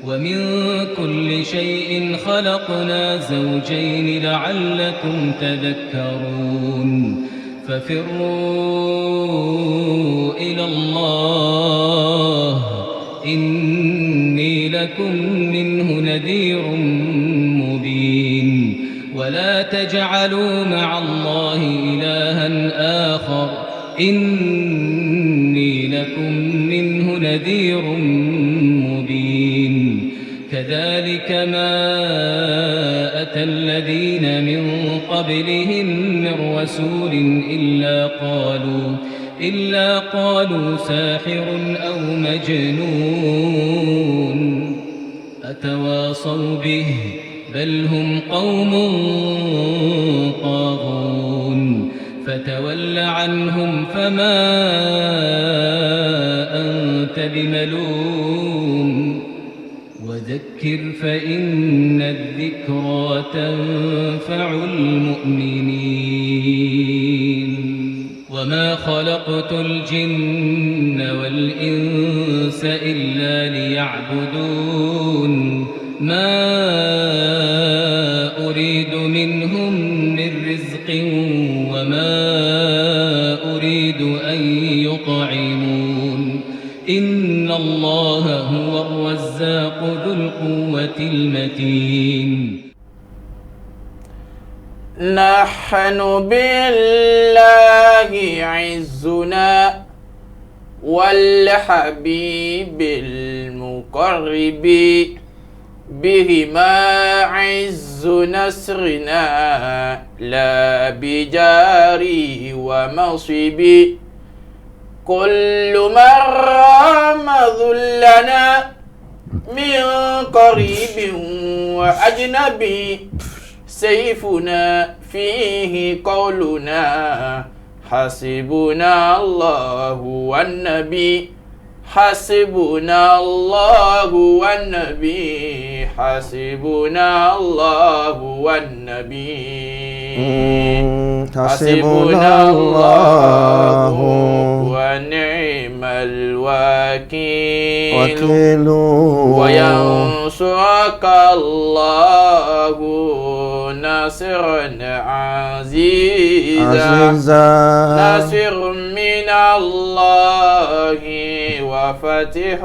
ومن كل شيء خلقنا زوجين لعلكم تذكرون. ففروا إلى الله، إني لكم منه نذير مبين. ولا تجعلوا مع الله إلها آخر، إني لكم منه نذير مبين. كذلك ما أتى الذين من قبلهم من رسول إلا قالوا ساحر أو مجنون. أتواصوا به، بل هم قوم طاغون. فتول عنهم فما أنت بملوم. وذكر فإن الذكرى تنفع المؤمنين. وما خلقت الجن والإنس إلا ليعبدون. ما أريد منهم من رزق وما أريد أن يطعمون. إن الله هو الرزاق ذو القوة المتين. نحن بالله عزنا والحبيب المقرب، بهما عز نصرنا لا بجاري ومنصبي. كل من رام ذلنا من قريب وأجنبي، سيفنا فيه قولنا حسبنا الله والنبي، حسبنا الله والنبي، حسبنا الله والنبي. حسبنا الله ونعم الوكيل. وكيل. وينصرك الله نصرا عزيزا. عزيزا. نصر من الله وفتح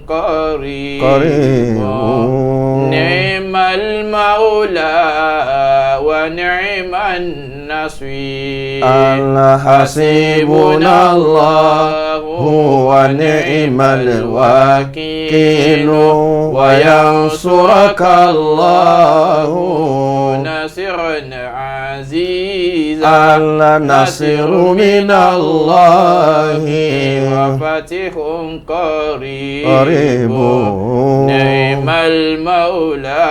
قريب. قريب. نعم المولى ونعم النصير. الله حسبنا الله ونعم الوكيل. وينصرك الله نصرا عزيزا. الله نصر من الله وفتح قريب. قريب. نعم المولى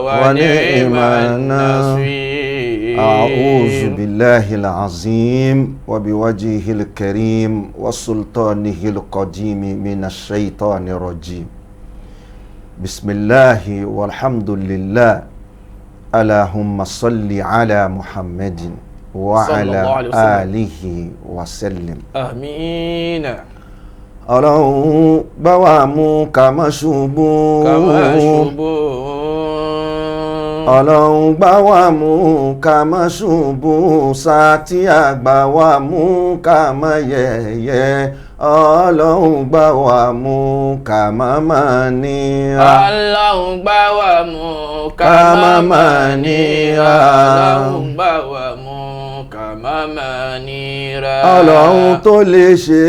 ونعم ونعم النصير. أعوذ بالله العظيم وبوجهه الكريم وسلطانه القديم من الشيطان الرجيم. بسم الله والحمد لله، اللهم صل على محمد صلى وعلى الله عليه وسلم. آله وسلم. آمين. Ọlọ́run gbá wa mú ká má ṣubú. Ká má ṣubú. Ọlọ́run gbá wa mú ká má ṣubú, sátí àgbà wa mú ká má yẹ̀yẹ́. Ọlọ́run gbá wa mú ká má má nira. Ọlọ́run gbá wa mú ká ká má má má má nira. nira. Ọlọ́run gbá wa mú ká má má nira. Ọlọ́run tó lè ṣe,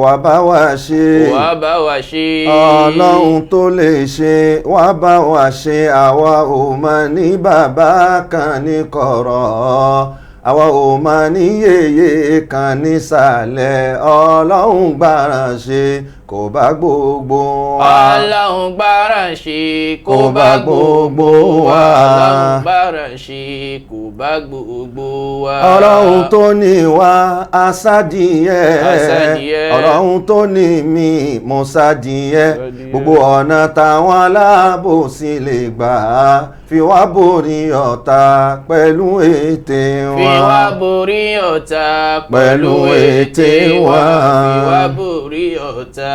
wá bá wa ṣe. Wá bá wa ṣe. Ọlọ́run tó lè ṣe, wá bá wa ṣe. Àwa ò mọ̀ ní bàbá kan ní kọ̀rọ̀, àwa ò mọ̀ ní yèyé kan nísàlẹ̀. Ọlọ́run gbára ṣe kò bá gbogbo wa. Ọlọ́run gbára ṣe kó kó bá bá gbogbo gbogbo wa. wa. Ọlọ́run gbára ṣe kó bá gbogbo wa. Ọlọ́run tó ní wa asádìyẹ. Asádìyẹ. Ọlọ́run tó ní mi mo sádìyẹ. Sádìyẹ. Gbogbo ọ̀nà táwọn aláàbòsí lè gbà á fi wá borí ọ̀tá pẹ̀lú ètè Fi wá wọn. borí ọ̀tá Pẹ̀lú ètè wa. Fi wá borí ọ̀tá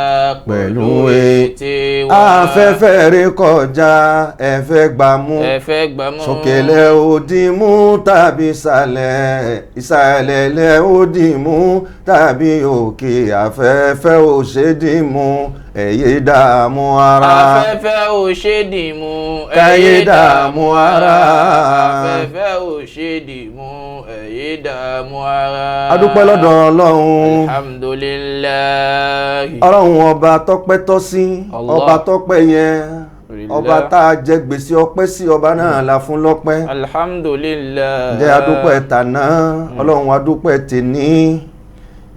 Pẹ̀lú pẹ̀lú ètè wa. wa. Afẹ́fẹ́ ré kọjá ẹ fẹ́ gbà mú. Ẹ fẹ́ gbà mú. Sókèlè òdì mú tàbí ìsàlẹ̀, ìsàlẹ̀ lẹ̀ òdì mú tàbí òkè, afẹ́fẹ́ ò ṣe dì mú, ẹ yé dààmú ara. Afẹ́fẹ́ ò ṣe dì mú, ẹ yé dààmú ara. Afẹ́fẹ́ ò ṣe dì mú, ẹ yé dààmú ara. A dúpẹ́ lọ́dọ̀ Ọlọ́run. Alhamdulillahi. Ọlọ́run ọba tọ́pẹ́ tọ́ sí, Allah. ọba tọ́pẹ́ yẹn, Alhamdulillah. ọba tá a jẹ gbèsè ọpẹ́ sí, ọba náà la fún lọ́pẹ́. Alhamdulillah. Jẹ́ adúpẹ́ tàná, Ọlọ́run adúpẹ́ tèní,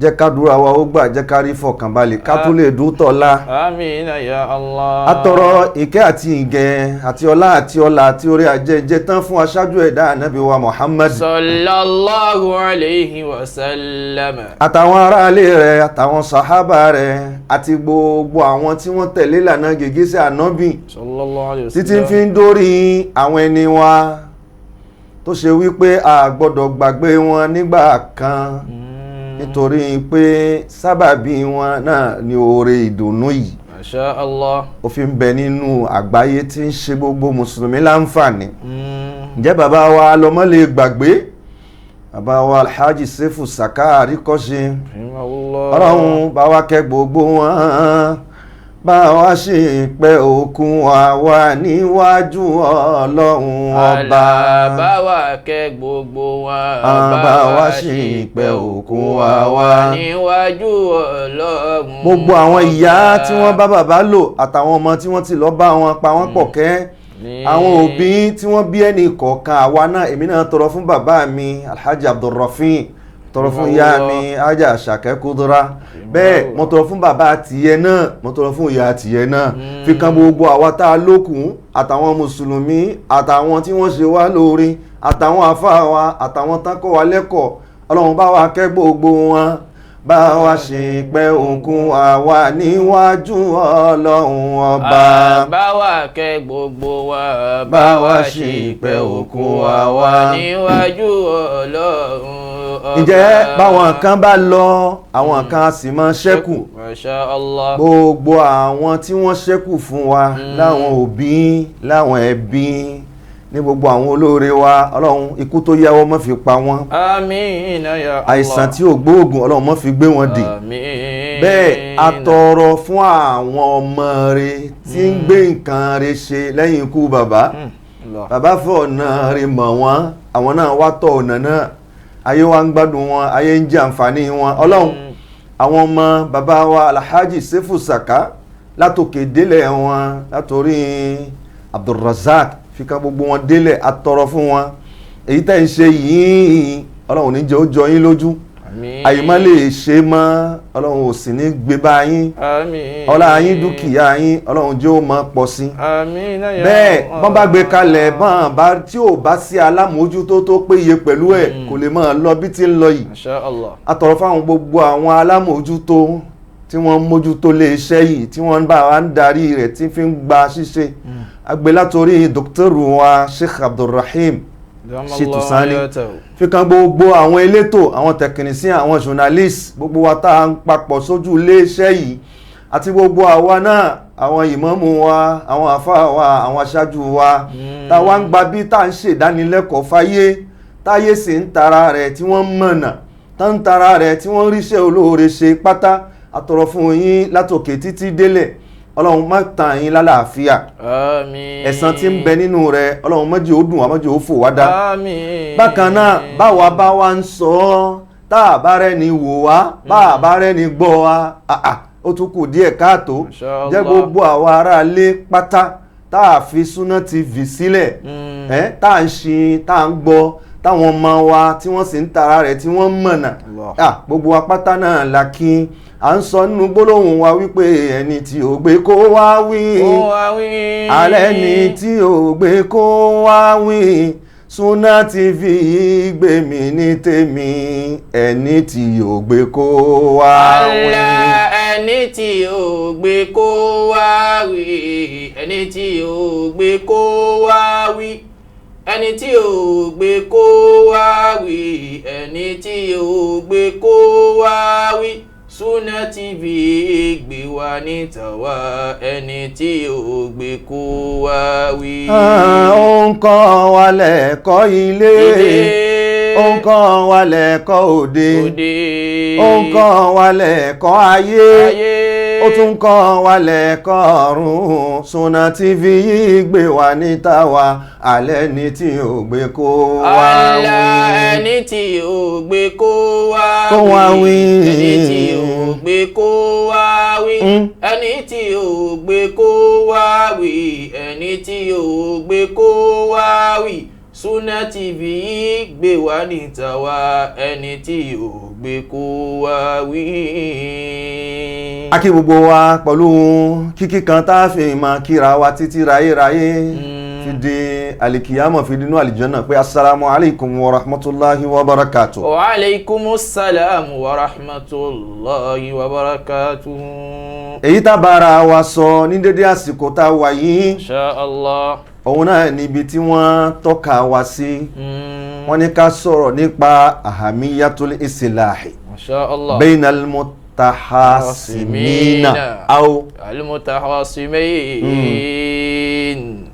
jẹ́ kádúrà wa ó gbà, jẹ́ ká rí fọkànbalẹ̀ ká tún lè dúntọ́lá. Amina ya Allah. Atọrọ ìkẹ́ àti ìgẹ̀ àti ọlá àti ọlá àti orí ajẹ́jẹ́ tán fún aṣáájú ẹ̀dá ànábì wa Muhammad Sallallahu alayhi wa sallam. àtàwọn aráalé rẹ̀, àtàwọn sàhábà rẹ̀, àti gbogbo àwọn tí wọ́n tẹ̀lé ìlànà gègésẹ̀ ànábì Sallallahu alayhi wa sallam. títí fi ń dórí àwọn ẹni wa tó ṣe wípé a gbọ́dọ̀ gbàgbé wọn nígbà kan, nítorí pé sábàbí wọn náà ni oore ìdùnnú yìí. Masha Allah. Ó fi ń bẹ nínú àgbáyé tí ń ṣe gbogbo mùsùlùmí láǹfààní. Ǹjẹ́ bàbá wa lọ́mọ lè gbàgbé bàbá wa Alhaji Sefu Saka Àríkọ́ṣe? Ọlọ́run bá wa kẹ́ gbogbo wọn, bá wa ṣe pẹ́ òkun wa wà níwájú Ọlọ́run ọba. Bá wa kẹ́ gbogbo wọn, bá wa ṣe pẹ́ òkun wa wà níwájú Ọlọ́run. Gbogbo àwọn ìyá tí wọ́n bá bàbá lò àtàwọn ọmọ tí wọ́n ti lọ bá wọn pa wọ́n pọ̀ kẹ́, àwọn òbí tí wọ́n bí ẹnì kọ̀ọ̀kan àwa náà, èmi náà tọrọ fún bàbá mi Alhaji Abdulrafin, tọrọ fún ìyá mi Haja Àṣàkẹ́ Kúdúrà, bẹ́ẹ̀ mo tọrọ fún bàbá tìyẹ náà, mo tọrọ fún ìyá tìyẹ náà, fi kan gbogbo àwa tá a lókun àtàwọn mùsùlùmí àtàwọn tí wọ́n ṣe wá lóore àtàwọn àfáà wa àtàwọn tán kọ́ wa lẹ́kọ̀ọ́. Ọlọ́run bá wa kẹ́ gbogbo wọn, bá wa ṣe pẹ́ òkun àwa níwájú Ọlọ́run ọba. Bá wa kẹ́ gbogbo wa, bá wa ṣe pẹ́ òkun àwa níwájú Ọlọ́run ọba. Ǹjẹ́ báwọn kan bá lọ, àwọn kan sì máa ṣẹ́kù. Masha Allah. Gbogbo àwọn tí wọ́n ṣẹ́kù fún wa, láwọn òbí, láwọn ẹbí, ní gbogbo àwọn olóore wa, Ọlọ́run ikú tó yáwọ́ má fi pa wọ́n. Àmín ya Allah. Àìsàn tí ò gbóògùn, Ọlọ́run má fi gbé wọn dè. Àmín. Bẹ́ẹ̀ a tọrọ fún àwọn ọmọ rẹ̀ tí ń gbé nǹkan rẹ̀ ṣe lẹ́yìn ikú bàbá. Bàbá fún ọ̀nà rẹ̀ mọ̀ wọ́n, àwọn náà wá tọ̀ ọ̀nà náà, ayé wa ń gbádùn wọn, ayé ń jẹ àǹfààní wọn. Ọlọ́run àwọn ọmọ bàbá wa Alhaji Sefu Saka látòkè délẹ̀ wọn, látòrí Abdulrazak fika gbogbo wọn délẹ̀, atọrọ fún wọn. Èyí tẹ́ ń ṣe yìí, Ọlọ́run ní jẹ́ ó jọ yín lójú. Àyìnbá lè ṣe mọ́, Ọlọ́run ò sì ní gbé bá yín. Ọlá yín, dúkìá yín, Ọlọ́run jẹ́ ó máa pọ̀ sí. Bẹ́ẹ̀ bọ́n bá gbé kalẹ̀, bọ́n bá tí ò bá sí alámòójútó tó péye pẹ̀lú ẹ̀, kò lè máa lọ bí ti ń lọ yìí. Atọrọ fáwọn gbogbo àwọn alámòójútó tí wọ́n ń mójútó lé iṣẹ́ yìí, tí wọ́n bá wa ń darí rẹ̀, tí fi ń gba ṣíṣe. Agbe látòrí dókítàrù wa Sheikh Abdulrahim Shitu Sani, fi kan gbogbo àwọn elétò, àwọn tẹkinísíàn, àwọn journalist, gbogbo wa tá à ń papọ̀ sójú iléeṣẹ́ yìí, àti gbogbo àwa náà, àwọn ìmáàmù wa, àwọn àfáà wa, àwọn aṣáájú wa, tá a wá ń gba bí tá à ń ṣèdánilẹ́kọ̀ọ́ fáyé, táyé sì ń tara rẹ̀ tí wọ́n mọ̀nà, tá ń tara rẹ̀ tí wọ́n ríṣẹ́ olóore ṣe pátá. Àtọ̀rọ̀ fún yín látòkè títí délẹ̀, Ọlọ́run má tàn yín lálàáfíà. Àmín. Ẹ̀san tí ń bẹ nínú rẹ̀, Ọlọ́run má jẹ́ ó dùn wá, má jẹ́ ó fò wá dá. Àmín. Bákan náà, báwa bá wa ń sọ ọ́, tá a bá rẹ́ni wò wá, bá a bá rẹ́ni gbọ́ wá, ó tún kù díẹ̀ káàtó. Jẹ́ gbogbo àwa aráalé pátá tá a fi Sunna TV sílẹ̀, tá a ń ṣe, tá a ń gbọ́, táwọn ọmọ wa tí wọ́n sì ń tara rẹ̀ tí wọ́n mọ̀nà, gbogbo wa pátá náà la kí. À ń sọ nínú gbólóhùn wa wípé ẹni tí ò gbé kó wá wí, alẹ́ ni tí ò gbé kó wá wí, Sunna TV gbé mi ní tèmi, ẹni tí ò gbé kó wá wí. Ẹni tí ò gbé kó wá wí, ẹni tí ò gbé kó wá wí, ẹni tí ò gbé kó wá wí, ẹni tí ò gbé kó wá wí. Sunna TV gbé wa ní tàwa, ẹni tí ò gbé kó wá wí. Ó ń kọ́ wa lẹ́kọ̀ọ́ ilé, ó ń kọ́ wa lẹ́kọ̀ọ́ òde, òde, ó ń kọ́ wa lẹ́kọ̀ọ́ ayé, ó tún kọ́ wa lẹ́kọ̀ọ́ ọ̀run. Sunna TV yìí gbé wa ní tàwa, alẹ́ ní tí ò gbé kó wá wí. Ẹni tí ò gbé kó wá wí. Ẹni tí ò gbé kó wá wí. Ẹni tí ò gbé kó wá wí. Ẹni tí ò gbé kó wá wí. Sunna TV gbé wa ní tàwa, ẹni tí ò gbé kó wá wí. A kí gbogbo wa pẹ̀lú kíkí kan tá a fi máa kíra wa títí ráyéráyé fi di alikiyama, fi dínú àlìjánà, pé assalamu alaikum wa rahmatulahi wa barakatu. Wa alaikumus salam wa rahmatulahi wa barakatu. Èyí tá bára wa sọ ní dédé àsìkò tá a wà yìí, Insha Allah, òun náà níbi tí wọ́n tọ́ka wa sí. Wọ́n ní ká sọ̀rọ̀ nípa ahamiyatul islahi Masha Allah, bainal mutahasimina aw al-mutahasimin.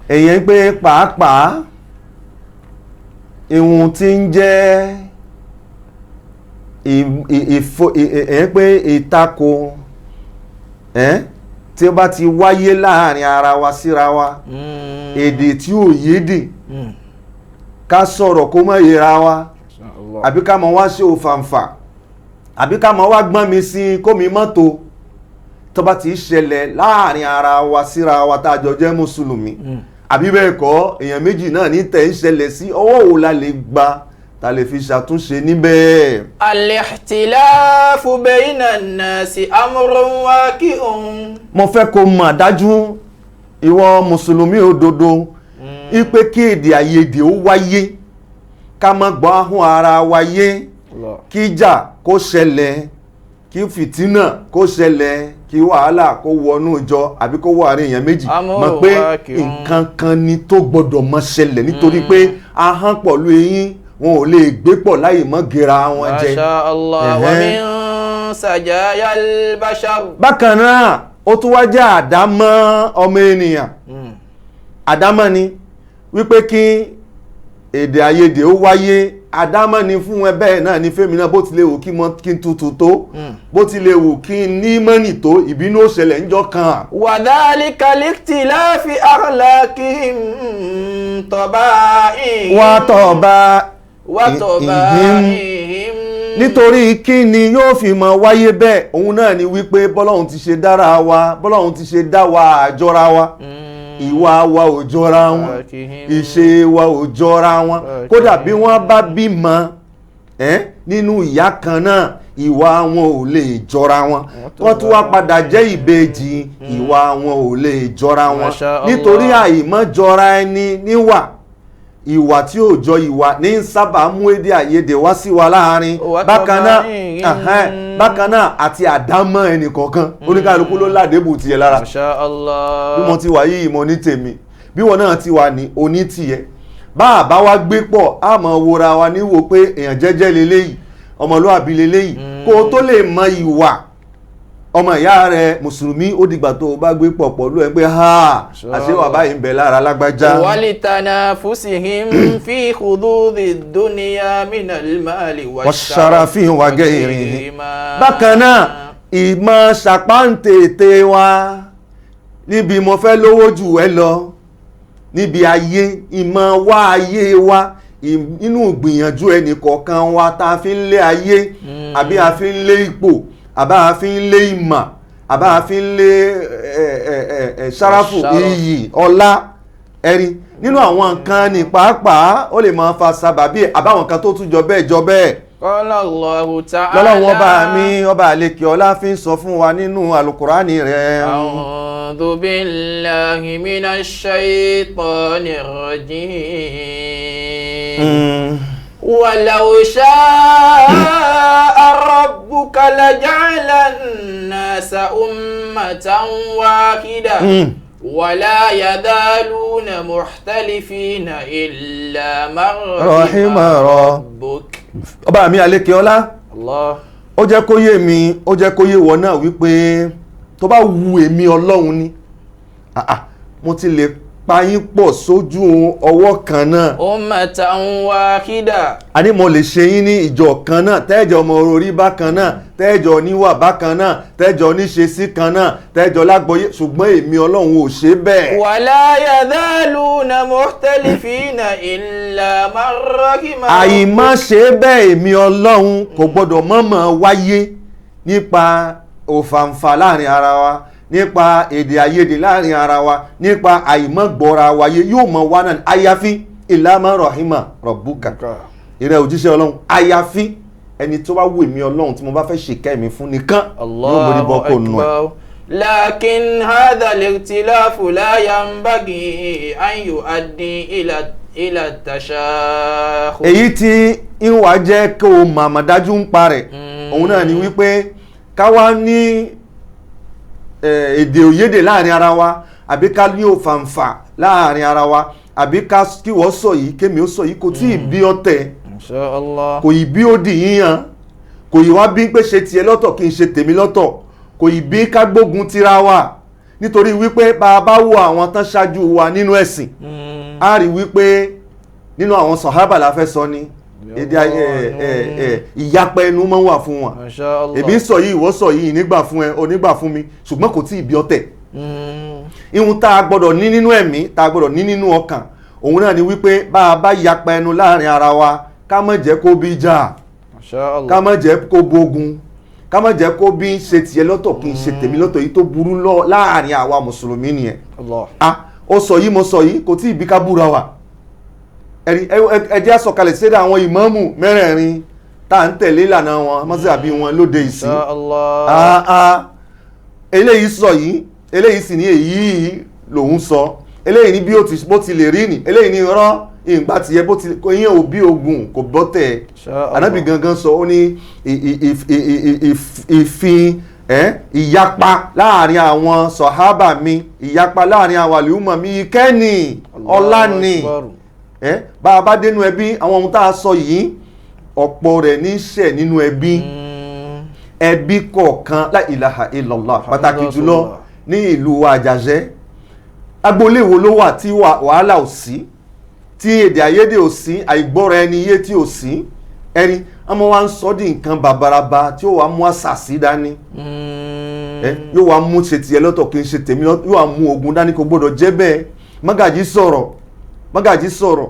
Èyàn pé pàápàá ìhun tí ń jẹ́ èyàn pé ìtakò tí ó bá ti wáyé láàrin ara wa síra wa, èdè tí ò yédè, ká sọ̀rọ̀ kó má yẹra wa, àbí ká mọ̀ wá ṣe òfàǹfà, àbí ká mọ̀ wá gbọ́n mi sí kó mi mọ́tò, tó bá ti ṣẹlẹ̀ láàrin ara wa síra wa tá a jọ jẹ́ mùsùlùmí, àbí bẹ́ẹ̀ kọ́, èèyàn méjì náà ní tẹ̀ ń ṣẹlẹ̀ sí, ọwọ́ wo la lè gba ta lè fi ṣàtúnṣe níbẹ̀? Al-ikhtilafu bayna an-nasi amrun waqi'un. Mo fẹ́ kó mọ̀ dájú, ìwọ mùsùlùmí òdodo, ipe kí èdè àìyedè ó wáyé, ká má gbọ́ ahọ́n ara wa yé, kíjà kó ṣẹlẹ̀, kí fìtínà kó ṣẹlẹ̀, kí wàhálà kó wọnú ìjọ àbí kó wọ àárín èèyàn méjì, mọ̀ pé nǹkan kan ni tó gbọ́dọ̀ mọ́ ṣẹlẹ̀, nítorí pé ahọ́n pọ̀lú eyín wọn ò lè gbé pọ̀ láì mọ́ gera wọn jẹ. Masha Allah, wa min sajayal bashar. Bákan náà, ó tún wá jẹ́ àdámọ́ ọmọ ènìyàn, àdámọ́ ni wípé kí èdè àìyedè ó wáyé, àdámọ́ ni fún ẹ, bẹ́ẹ̀ náà ni fẹ́mi náà. Bó tilẹ̀ wù kí n tutù tó, bó tilẹ̀ wù kí n ní mọ́nì tó, ìbínú ó ṣẹlẹ̀ ńjọ́ kan. Wa dhalika likhtilafi akhlaqihim taba'ihim. Wa taba'ihim. Nítorí kí ni yóò fi mọ wáyé bẹ́ẹ̀? Òun náà ni wípé bọ́lọ́hun ti ṣe dára wa, bọ́lọ́hun ti ṣe dá wa, àjọra wa, ìwà wa ò jọra wọn, ìṣe wa ò jọra wọn. Kódà bí wọ́n bá bímọ nínú ìyá kan náà, ìwà wọn ò lè jọra wọn. Wọ́n tún wá padà jẹ́ ìbejì, ìwà wọn ò lè jọra wọn, nítorí àìmọ́ jọra ẹni níwà. Ìwà tí ò jọ ìwà ní sábà mú èdè àìyedè wá sí wa láàrin. Bákan náà, bákan náà àti àdámọ́ ẹnì kọ̀ọ̀kan, oníkálukú ló ládébù tiẹ̀ lára. Masha Allah. Bí mo ti wà yìí, mo ní tèmi, bí wọn náà ti wà ní oní tiẹ̀. Bá a bá wa gbé pọ̀, a mọ̀ wora wa ní wo pé èèyàn jẹ́jẹ́ leléyìí, ọmọlúwàbí leléyìí. Kó o tó lè mọ ìwà ọmọ ìyá rẹ mùsùlùmí, ó dìgbà tó o bá gbé pọ̀ pọ̀lú ẹ pé ha, àṣewà báyìí ń bẹ lára lágbájá. Walitanafusihim fi khududi dunya minal mali wash-sharafi wa ghairihi. Bákan náà, ìmọ̀ ṣàpáǹtètè wa níbi mo fẹ́ lówó jù ẹ lọ níbi ayé, ìmọ̀ wá ayé wa nínú ìgbìyànjú ẹnì kọ̀ọ̀kan wa tá a fi ń lé ayé, àbí a fi ń lé ipò, àbá a fi ń lé ìmọ̀, àbá a fi ń lé ṣáráfù, iyì, ọlá ẹ̀rí nínú àwọn nǹkan ní pàápàá, ó lè máa fa sábàbí àbáwọn kan tó tún jọ bẹ́ẹ̀ jọ bẹ́ẹ̀. Qala Allahu ta'ala. Lọ́lọ́run ọba mi, ọba àlekè ọlá, fi ń sọ fún wa nínú àlùkùránì rẹ̀. A'udhu billahi minash shaytanir rajim. Walau sha'a rabbuka laja'ala an-nasa ummatan wahida. Wala yadhaluna mukhtalifina illa man rahima rabbuk. Ọba mi àlekè ọlá, Allah, Ó jẹ́ kó yé mi, ó jẹ́ kó yé wọ náà wípé tó bá wu èmi Ọlọ́run ni, ah ah, mo ti lè pa yín pọ̀ sójú ọwọ́ kan náà. Ummatan wahida. A ní mo lè ṣe yín ní ìjọ kan náà, tẹ́jọ ọmọ orí bákan náà, tẹ́jọ níwà bákan náà, tẹ́jọ níṣesí kan náà, tẹ́jọ lágbọ́yé, ṣùgbọ́n èmi Ọlọ́run ò ṣe bẹ́ẹ̀. Wala yazaluna mukhtalifina illa man rahima. Àìmọ́ ṣe bẹ́ẹ̀, èmi Ọlọ́run kò gbọ́dọ̀ mọ̀mọ́ wáyé nípa òfàǹfà láàrin ara wa, nípa èdè àìyedè láàrin ara wa, nípa àìmọ́gbọ́ra wáyé yóò mọ wá náà, àyàfi illa man rahima rabbuka. Ìrẹ́ òjíṣẹ́ Ọlọ́run, àyàfi ẹni tó bá wù mí Ọlọ́run tí mo bá fẹ́ ṣèkẹ́ mi fún nìkan yóò mórí bọ́ kó nù ẹ̀. Akbar. Lakin hadha al-ikhtilafu la yanbaghi an yu'addi ila tashakhur. Èyí tí ìwà jẹ́ kó o màmá dájú ń pa rẹ̀, òun náà ni wípé ká wá ní èdè òyédè láàrin ara wa, àbí ká ní òfàǹfà láàrin ara wa, àbí ká kí wọ́n sọ yìí kémi ó sọ yìí, kò tí ì bí ọ̀tẹ̀. Insha Allah. Kò ì bí ó di yíyan, kò ì wá bí pé ṣe tiẹ̀ lọ́tọ̀ kí n ṣe tèmi lọ́tọ̀, kò ì bí ká gbógun tira wa, nítorí wípé bá a bá wo àwọn tán ṣáájú wa nínú ẹ̀sìn, a rí wípé nínú àwọn sàhábà la fẹ́ sọ ni, èdè ìyapa ẹnu máa ń wà fún wọn. Masha Allah. Èmi sọ yìí, ìwọ sọ yìí, nígbà fún ẹ, onígbà fún mi, ṣùgbọ́n kò tí ì bí ọ̀tẹ̀. Ihun tá a gbọ́dọ̀ ní nínú ẹ̀mí, tá a gbọ́dọ̀ ní nínú ọkàn, òun náà ni wípé bá a bá yapa ẹnu láàrin ara wa, ká má jẹ́ kó bí jà, Masha Allah. ká má jẹ́ kó bógun, ká má jẹ́ kó bí ṣe tiẹ̀ lọ́tọ̀ kí n ṣe tèmi lọ́tọ̀. Yìí tó burú lọ láàrin àwa mùsùlùmí nìyẹn. Allah. Ah, ó sọ yìí, mo sọ yìí, kò tí ì bí ká búra wa. Ẹ̀rí ẹ jẹ́ á sọ̀kalẹ̀ sí àwọn ìmáàmù mẹ́rẹ̀ẹ̀rin tá à ń tẹ̀lé ìlànà wọn, mọ́sàbí wọn lóde ìsìn. Insha Allah. Ah ah, eléyìí sọ yìí, eléyìí sì ní èyí lòun sọ, eléyìí ní bí ó ti bó ti lè rí ni, eléyìí ní rán ìgbà tiẹ̀ bó ti kò yẹn ò bí ogun, kò bọ́tẹ̀. Insha Allah. Ànábì gangan sọ, ó ní ìfin ìyapa láàrin àwọn sọ̀hábà mi, ìyapa láàrin àwọn àlùmọ̀ mi, ìkẹ́ni ọlá ni. Allahu Akbar. Bá a bá dénú ẹbí, àwọn ohun tá a sọ yìí, ọ̀pọ̀ rẹ̀ ní ṣẹ̀ nínú ẹbí, ẹbí kọ̀ọ̀kan. La ilaha illallah. Pàtàkì jùlọ ní ìlú Àjàṣẹ́, agboolé wo ló wà tí wàhálà ò sí, tí èdè àìyedè ò sí, àìgbọ́ra ẹni yé tí ò sí? Ẹni ọmọ wa ń sọ di nǹkan bàbàràbà tí ó wàá mú àṣàsí dání, yóò wá mú ṣe tiẹ̀ lọ́tọ̀ kí n ṣe tèmi lọ́tọ̀, yóò wá mú ogun dání. Kò gbọ́dọ̀ jẹ́ bẹ́ẹ̀. Mọ́gàjí sọ̀rọ̀, mọ́gàjí sọ̀rọ̀,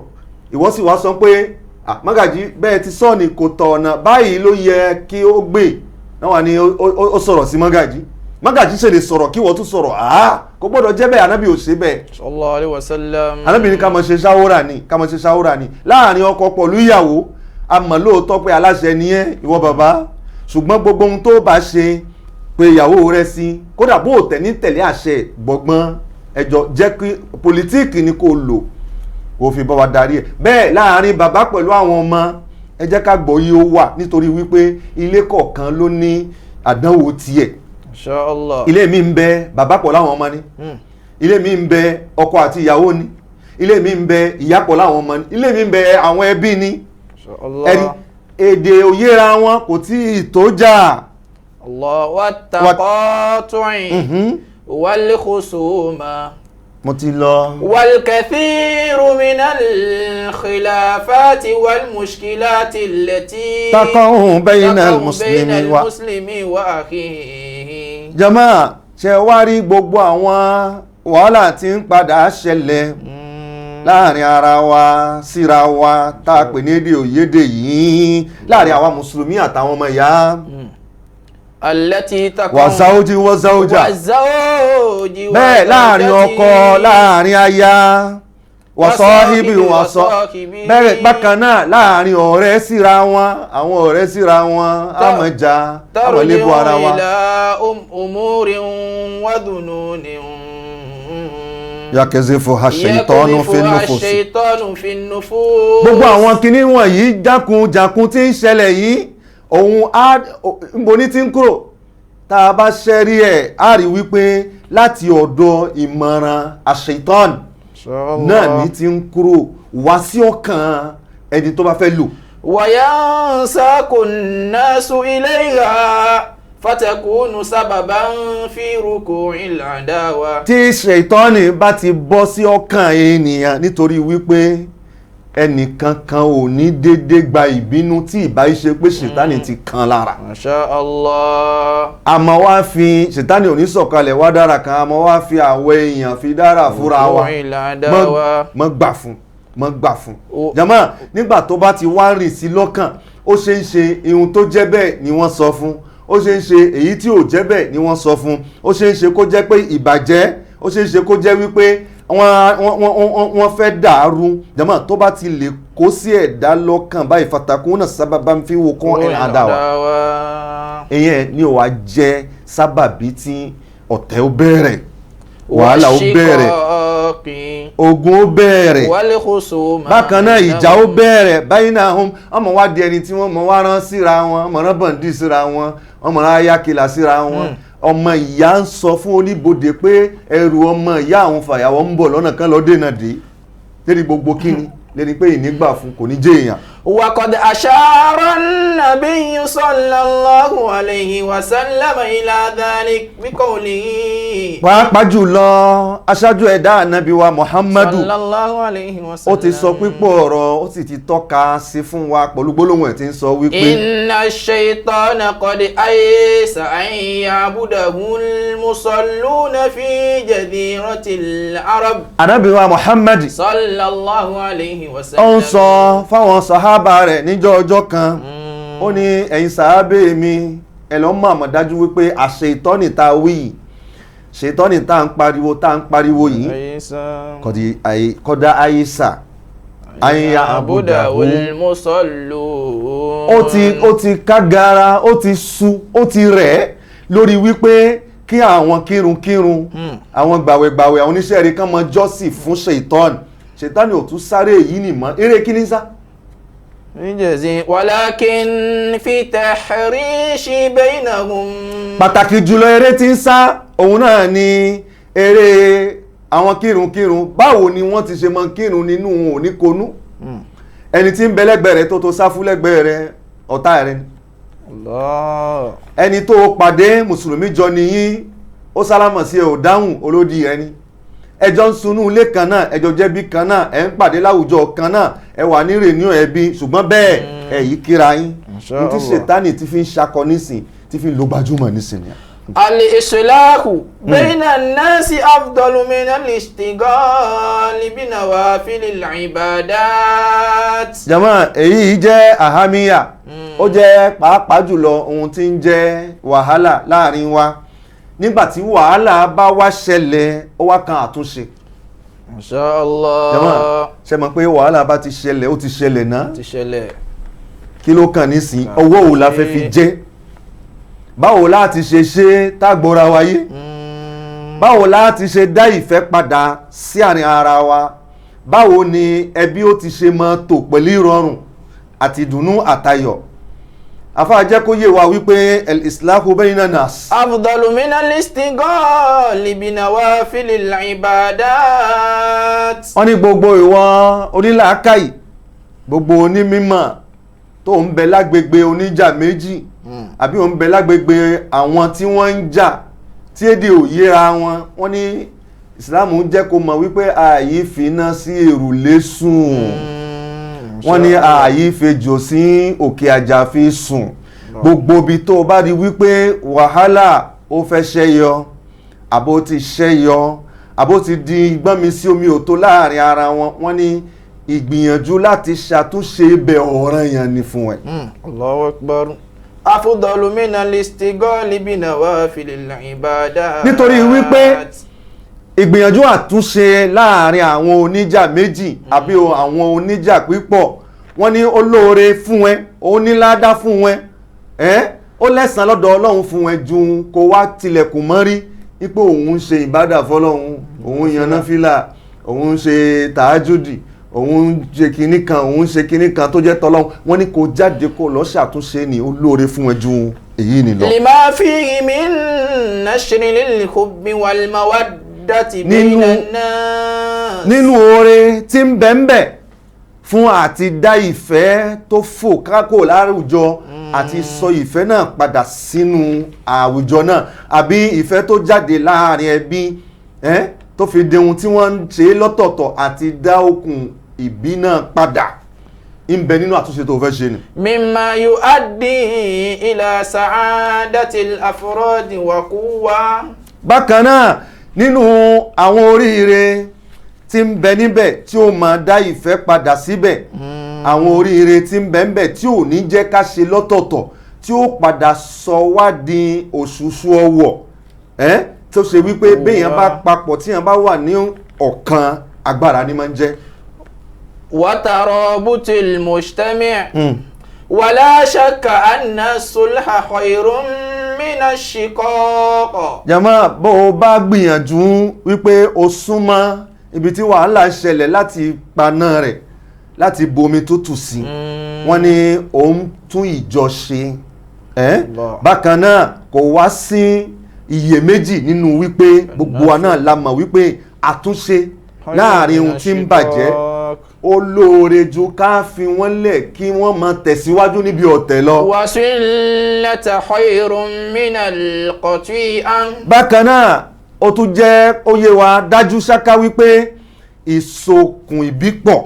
ìwọ sì wá sọ pé, "Ah, mọ́gàjí bẹ́ẹ̀ ti sọ ni kò tọ̀, ọ̀nà báyìí ló yẹ kí ó gbé náà wà ní." Ó sọ̀rọ̀ sí mọ́gàjí, mọ́gàjí ṣe lè sọ̀rọ̀ kí wọ́n tún sọ̀rọ̀. Ah, kò gbọ́dọ̀ jẹ́ bẹ́ẹ̀. Ànábì ò ṣe bẹ́ẹ̀. Sallallahu alaihi wasallam. Ànábì ní ká máa ṣe ṣáwúrà ni, ká máa ṣe ṣáwúrà ni láàrin ọkọ pẹ̀lú ìyàwó. A mọ̀ lóòótọ́ pé aláṣẹ ni ẹ́, ìwọ bàbá, ṣùgbọ́n gbogbo ohun tó bá ṣe, pé ìyàwó rẹ sí, kódà bó o tẹ̀ ní tẹ̀lé àṣẹ gbọ̀ngbọ́n ẹjọ́, jẹ́ kí politics ni kò lò kò fi bá wa darí ẹ̀. Bẹ́ẹ̀ láàrin bàbá pẹ̀lú àwọn ọmọ, ẹ jẹ́ ká gbọ́ yìí ó wà, nítorí wípé ilé kọ̀ọ̀kan ló ní àdánwò tiẹ̀. Insha Allah. Ilé mi ń bẹ, bàbá pọ̀ láwọn ọmọ ni. Ilé mi ń bẹ, ọkọ àti ìyàwó ni. Ilé mi ń bẹ, ìyá pọ̀ láwọn ọmọ ni. Ilé mi ń bẹ, àwọn ẹbí ni. Insha Allah. Ẹni èdè òyera wọn kò tí ì tó jà. Allah wa taqatu'i wal khusuma. Mo ti lọ. والكثير من الخلافات والمشكلات التي تقع بين تقع المسلم بين المسلم وأخيه. Jama, ṣe wá rí gbogbo àwọn wàhálà tí ń padà ṣẹlẹ̀ láàrin ara wa síra wa, tá a pè ní èdè òyédè yìí, láàrin àwa mùsùlùmí àtàwọn ọmọ ìyá, التي تقع والزوج والزوجة والزوج bẹ́ẹ̀ láàrin ọkọ, láàrin aya، والصاحب وص وصاحبه. Bẹ́ẹ̀ bákan náà láàrin ọ̀rẹ́ síra wọn, àwọn ọ̀rẹ́ síra wọn, àmọ̀já àmọ̀lébù ara ترجع wa. إلى أمور وظنون يقذفها الشيطان في يقذفها النفوس. الشيطان في النفوس. Gbogbo àwọn kinní wọ̀nyí jákunjàkun tí ń ṣẹlẹ̀ yìí, òun á nbo ní tí ń kúrò. Tá a bá ṣẹ́rí ẹ̀, á rí wípé láti ọ̀dọ̀ ìmọ̀ràn àṣetán náà ní tí ń kúrò wá sí ọkàn ẹni tó bá fẹ́ lò. وينساق الناس إليها فتكون سببا في ركوع العداوة. Tí ṣètọ́nì bá ti bọ́ sí ọkàn ènìyàn, nítorí wípé ẹnìkankan ò ní dédé gba ìbínú tí ìbá ṣe pé ṣètánì ti kan lára. ما شاء الله. Àmọ́ wá fi ṣètánì ò ní sọ̀kalẹ̀ wá dára kan, àmọ́ wá fi àwọ̀ èèyàn fi dára fúnra wa. ركوع العداوة. Mọ́ gbà fún, mọ́ gbà fún. Ó- Jàmá, nígbà tó bá ti wá rìn sí lọ́kàn, ó ṣe ń ṣe ihun tó jẹ́ bẹ́ẹ̀ ni wọ́n sọ fún, ó ṣe ń ṣe èyí tí ò jẹ́ bẹ́ẹ̀ ni wọ́n sọ fún, ó ṣe ń ṣe kó jẹ́ pé ìbàjẹ́, ó ṣe ń ṣe kó jẹ́ wípé wọ́n fẹ́ dàrú. Jàmá, tó bá ti lè kó sí ẹ̀dá lọ́kàn báyìí, fatakun náà sábà ń fi wo kán ẹ̀ àdáwà, ìyẹn ni ò wá jẹ́ sábàbí tí ọ̀tẹ̀ ó bẹ̀rẹ̀, wàhálà ó bẹ̀rẹ̀, والشقاق ogun ó bẹ̀rẹ̀, والخصومة. bákan náà ìjà ó bẹ̀rẹ̀ báyìí náà. Hum ọmọ wa di ẹni tí wọ́n mọ̀ wá rán síra wọn, ọmọ rán bọ̀ǹdì síra wọn, ọmọ rán ayákìlá síra wọn. Ọmọ ìyá ń sọ fún oníbodè pé ẹrù ọmọ ìyá àwọn fàyàwọ́ ń bọ̀ lọ́nà kan lọ́ọ́ dènà dé lérí gbogbo kíni, lérí pé ìnígbà fún kò ní jẹ́ èèyàn. وقد أشار النبي صلى الله عليه وسلم إلى ذلك بقوله Pàápàá jùlọ aṣáájú ẹ̀dá ànábì wa Muhammadu, صلى الله عليه وسلم, ó ti sọ pípọ̀ ọ̀rọ̀, ó sì ti tọ́ka sí fún wa pẹ̀lú gbólóhùn ẹ̀ tí ń sọ wípé إن الشيطان قد أيس أن يعبده المصلون في جزيرة العرب. Ànábì wa Muhammad صلى الله عليه وسلم. ó ń sọ fáwọn sàhábà rẹ̀ níjọ́ ọjọ́ kan, ó ní ẹ̀yin sàhábà mi, ẹ lọ́ mọ̀ àmọ̀ dájú wípé àṣẹ ìtọ́nì tá a wí yìí, ṣètọ́nì tá à ń pariwo, tá à ń pariwo yìí, kọ́dá àyíṣà àyíyá àbúdàwó المصلون. Ó ti kágara, ó ti sú, ó ti rẹ̀ ẹ́ lórí wípé kí àwọn kírunkírun, àwọn gbàwẹ̀gbàwẹ̀, àwọn oníṣẹ́ rẹ̀ kán mọ jọ́sìn fún ṣètọ́nì. Ṣètọ́nì ò tún sáré èyí nì mọ́, eré kí ní sá. جزي ولكن في تحريش بينهم. Pàtàkì jùlọ eré tí ń sá òun náà ni eré àwọn kírunkírun. Báwo ni wọ́n ti ṣe mọ kírun nínú òní konú? Ẹni tí ń bẹ lẹ́gbẹ̀ẹ́ rẹ̀ tó sáfú lẹ́gbẹ̀ẹ́ rẹ̀, ọ̀tá rẹ̀ ni. Allah. Ẹni tó pàdé, mùsùlùmí jọ nìyí, ó sálámọ̀ sí ẹ, ò dáhùn, olódì rẹ ni. Ẹjọ́ ń sunú ilé kan náà, ẹjọ́ jẹ́bí kan náà, ẹ ń pàdé láwùjọ kan náà, ẹ wà ní rèéníọ̀ ẹbí, ṣùgbọ́n bẹ́ẹ̀ ẹ yìí kíra yín. Masha Ní tí Allah. ṣètánì ti fi ń ṣakọ nísìn, tí fi ń lo gbajúmọ̀ nísìn ni. الإصلاح بين الناس أفضل من الاشتغال بنوافل العبادات. Jàmá, èyí jẹ́ àhámíyà, ó jẹ́ pàápàá jùlọ ohun tí ń jẹ́ wàhálà láàrin wa. Nígbà tí wàhálà bá wá ṣẹlẹ̀, ó wá kan àtúnṣe. Masha Allah. Jàmá, ṣe mọ̀ pé wàhálà bá ti ṣẹlẹ̀, ó ti ṣẹlẹ̀ náà. Ti ṣẹlẹ̀. Kí ló kàn nísìn? Ọwọ́ wo la fẹ́ fi jẹ́? Báwo láti ṣe ṣe tágbóra wáyé? Báwo láti ṣe dá ìfẹ́ padà sí àárín ara wa? Báwo ni ẹbí ó ti ṣe máa tò pẹ̀lú ìrọ̀rùn àti ìdùnnú àtayọ̀? Afáà jẹ́ kó yé wa wípé el-islahu bayna nas. أفضل من الاشتغال بنوافل العبادات. Wọ́n ní gbogbo ìwọ onílàákàyè, gbogbo onímímọ̀ tó ń bẹ lágbègbè oníjà méjì, àbí ò ń bẹ lágbègbè àwọn tí wọ́n ń jà tí èdè ò yéra wọn, wọ́n ní ìsìláàmù jẹ́ kó mọ̀ wípé ààyè finá sí èrùlé sùn, wọ́n ní ààyè fejò sí òkè àjà fi sùn. Gbogbo ibi tó o bá rí wípé wàhálà ó fẹ́ ṣẹ́yọ, àbó ti ṣẹ́yọ, àbó ti di gbọ́nmi sí omi òtó láàrin ara wọn, wọ́n ní ìgbìyànjú láti ṣàtúnṣe ibẹ̀ ọ̀ranyàn ni fún ẹ. Allahu akbar. Afdalu minal istighali binawafilil ibadat. Nítorí wípé ìgbìyànjú àtúnṣe láàrin àwọn oníjà méjì àbí àwọn oníjà pípọ̀, wọ́n ní ó lóore fún ẹ, ó ní ládá fún ẹ, ẹ́ ó lẹ́san lọ́dọ̀ Ọlọ́run fún ẹ ju kó wá tilẹ̀kùn mọ́rí wípé òun ń ṣe ìbádà fọlọ́run, òun yan náfìlà, òun ń ṣe tàájùdì, òun ń ṣe kinní kan, òun ń ṣe kinní kan tó jẹ́ tọlọ́run. Wọ́n ní kó jáde kó lọ ṣàtúnṣe ní, ó lóore fún ẹ ju èyí ni lọ. Lima fihi min nashri lil hubbi wal mawaddati bayna an-nas. Nínú oore tí ń bẹ ń bẹ Fún àti dá ìfẹ́ tó fò kákò láwùjọ, àti sọ ìfẹ́ náà padà sínú àwùjọ náà, àbí ìfẹ́ tó jáde láàrin ẹbí tó fi di ohun tí wọ́n ń ṣe lọ́tọ̀ọ̀tọ̀, àti dá okùn ìbí náà padà ń bẹ nínú àtúnṣe tó fẹ́ ṣe ni. مما يؤدي إلى سعادة الأفراد وقوة. Bákan náà, nínú àwọn oríire tí ń bẹ níbẹ̀ tí ó máa dá ìfẹ́ padà síbẹ̀, àwọn oríire tí ń bẹ níbẹ̀ tí ò ní jẹ́ ká ṣe lọ́tọ̀ọ̀tọ̀, tí ó padà sọ wá di òṣùṣù ọwọ̀ ẹ́, tó ṣe wípé béèyàn bá papọ̀, tíyàn bá wà ní ọ̀kan, agbára ni máa ń jẹ́. وترابط المجتمع. ولا شك أن الصلح خير من الشقاق. Jàmá, bó o bá gbìyànjú wípé o súnmọ́ ibi tí wàhálà ṣẹlẹ̀ láti paná rẹ̀, láti bomi tútù sí, wọ́n ní òun tún ìjọ ṣe ẹ́. Allah. Bákan náà, kò wá sí iyèméjì nínú wípé gbogbo wa náà la mọ̀ wípé àtúnṣe láàrin ohun tí ń bàjẹ́ ó lóore ju ká fi wọ́n lẹ̀ kí wọ́n máa tẹ̀síwájú níbi ọ̀tẹ̀ lọ. وسلة خير من القطيعة. Bákan náà, ó tún jẹ́ ó yé wa dájú ṣáká wípé ìsokùn ìbí pọ̀,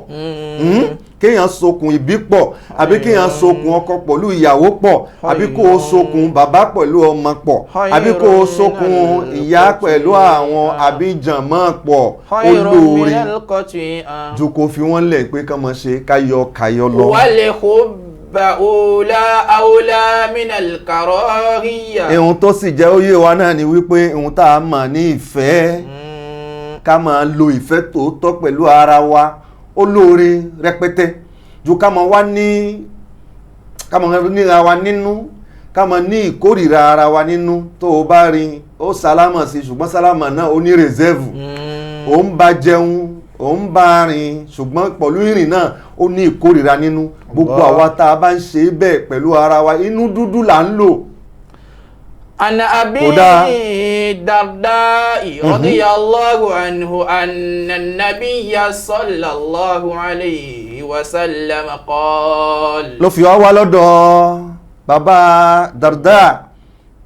kéèyàn sokùn ìbí pọ̀, àbí kéèyàn sokùn ọkọ pẹ̀lú ìyàwó pọ̀, àbí kó o sokùn bàbá pẹ̀lú ọmọ pọ̀, àbí kó o sokùn ìyá pẹ̀lú àwọn àbí jànmọ́ pọ̀, ó خير lóore من القطيعة. ju kó fi wọ́n lẹ̀ pé kán máa ṣe káyọ káyọ lọ. والحب أولى أولى من الكراهية. Ihun tó sì jẹ́ ó yé wa náà ni wípé ihun tá a mọ̀ ní ìfẹ́, ká máa lo ìfẹ́ tòótọ́ pẹ̀lú ara wa, ó lóore rẹpẹtẹ ju ká máa wá ní ká máa níra wa nínú, ká máa ní ìkórìíra ara wa nínú. Tó o bá rí ó sálámà sí, ṣùgbọ́n sálámà náà ó ní rẹ̀sẹ́ẹ̀fù. Ó ń bá jẹun, ó ń bá rìn, ṣùgbọ́n pẹ̀lú ìrìn náà ó ní ìkórìíra nínú. Gbogbo àwa tá a bá ń ṣe bẹ́ẹ̀ pẹ̀lú ara wa, inú dúdú là ń lò. عن أبي Kódà. الدرداء رضي الله عنه أن النبي صلى الله عليه وسلم قال: Ló fi wá wá lọ́dọ̀ bàbá Darda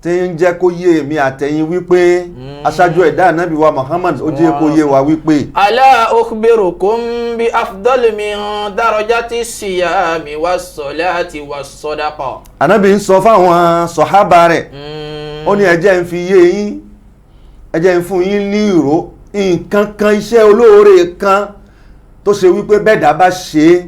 tí ń jẹ́ kó yé èmi àtẹ̀yin wípé aṣáájú ẹ̀dá ànábì wa Muhammad, ó jẹ́ kó yé wa wípé: ألا أخبركم بأفضل من درجة الصيام والصلاة والصدقة؟ Ànábì ń sọ fáwọn sọ̀hábà rẹ̀, ó ní ẹ jẹ́ ń fi yé yín, ẹ jẹ́ ń fún yín ní ìró nǹkan kan, iṣẹ́ olóore kan tó ṣe wípé bẹ́ẹ̀dá bá ṣe é,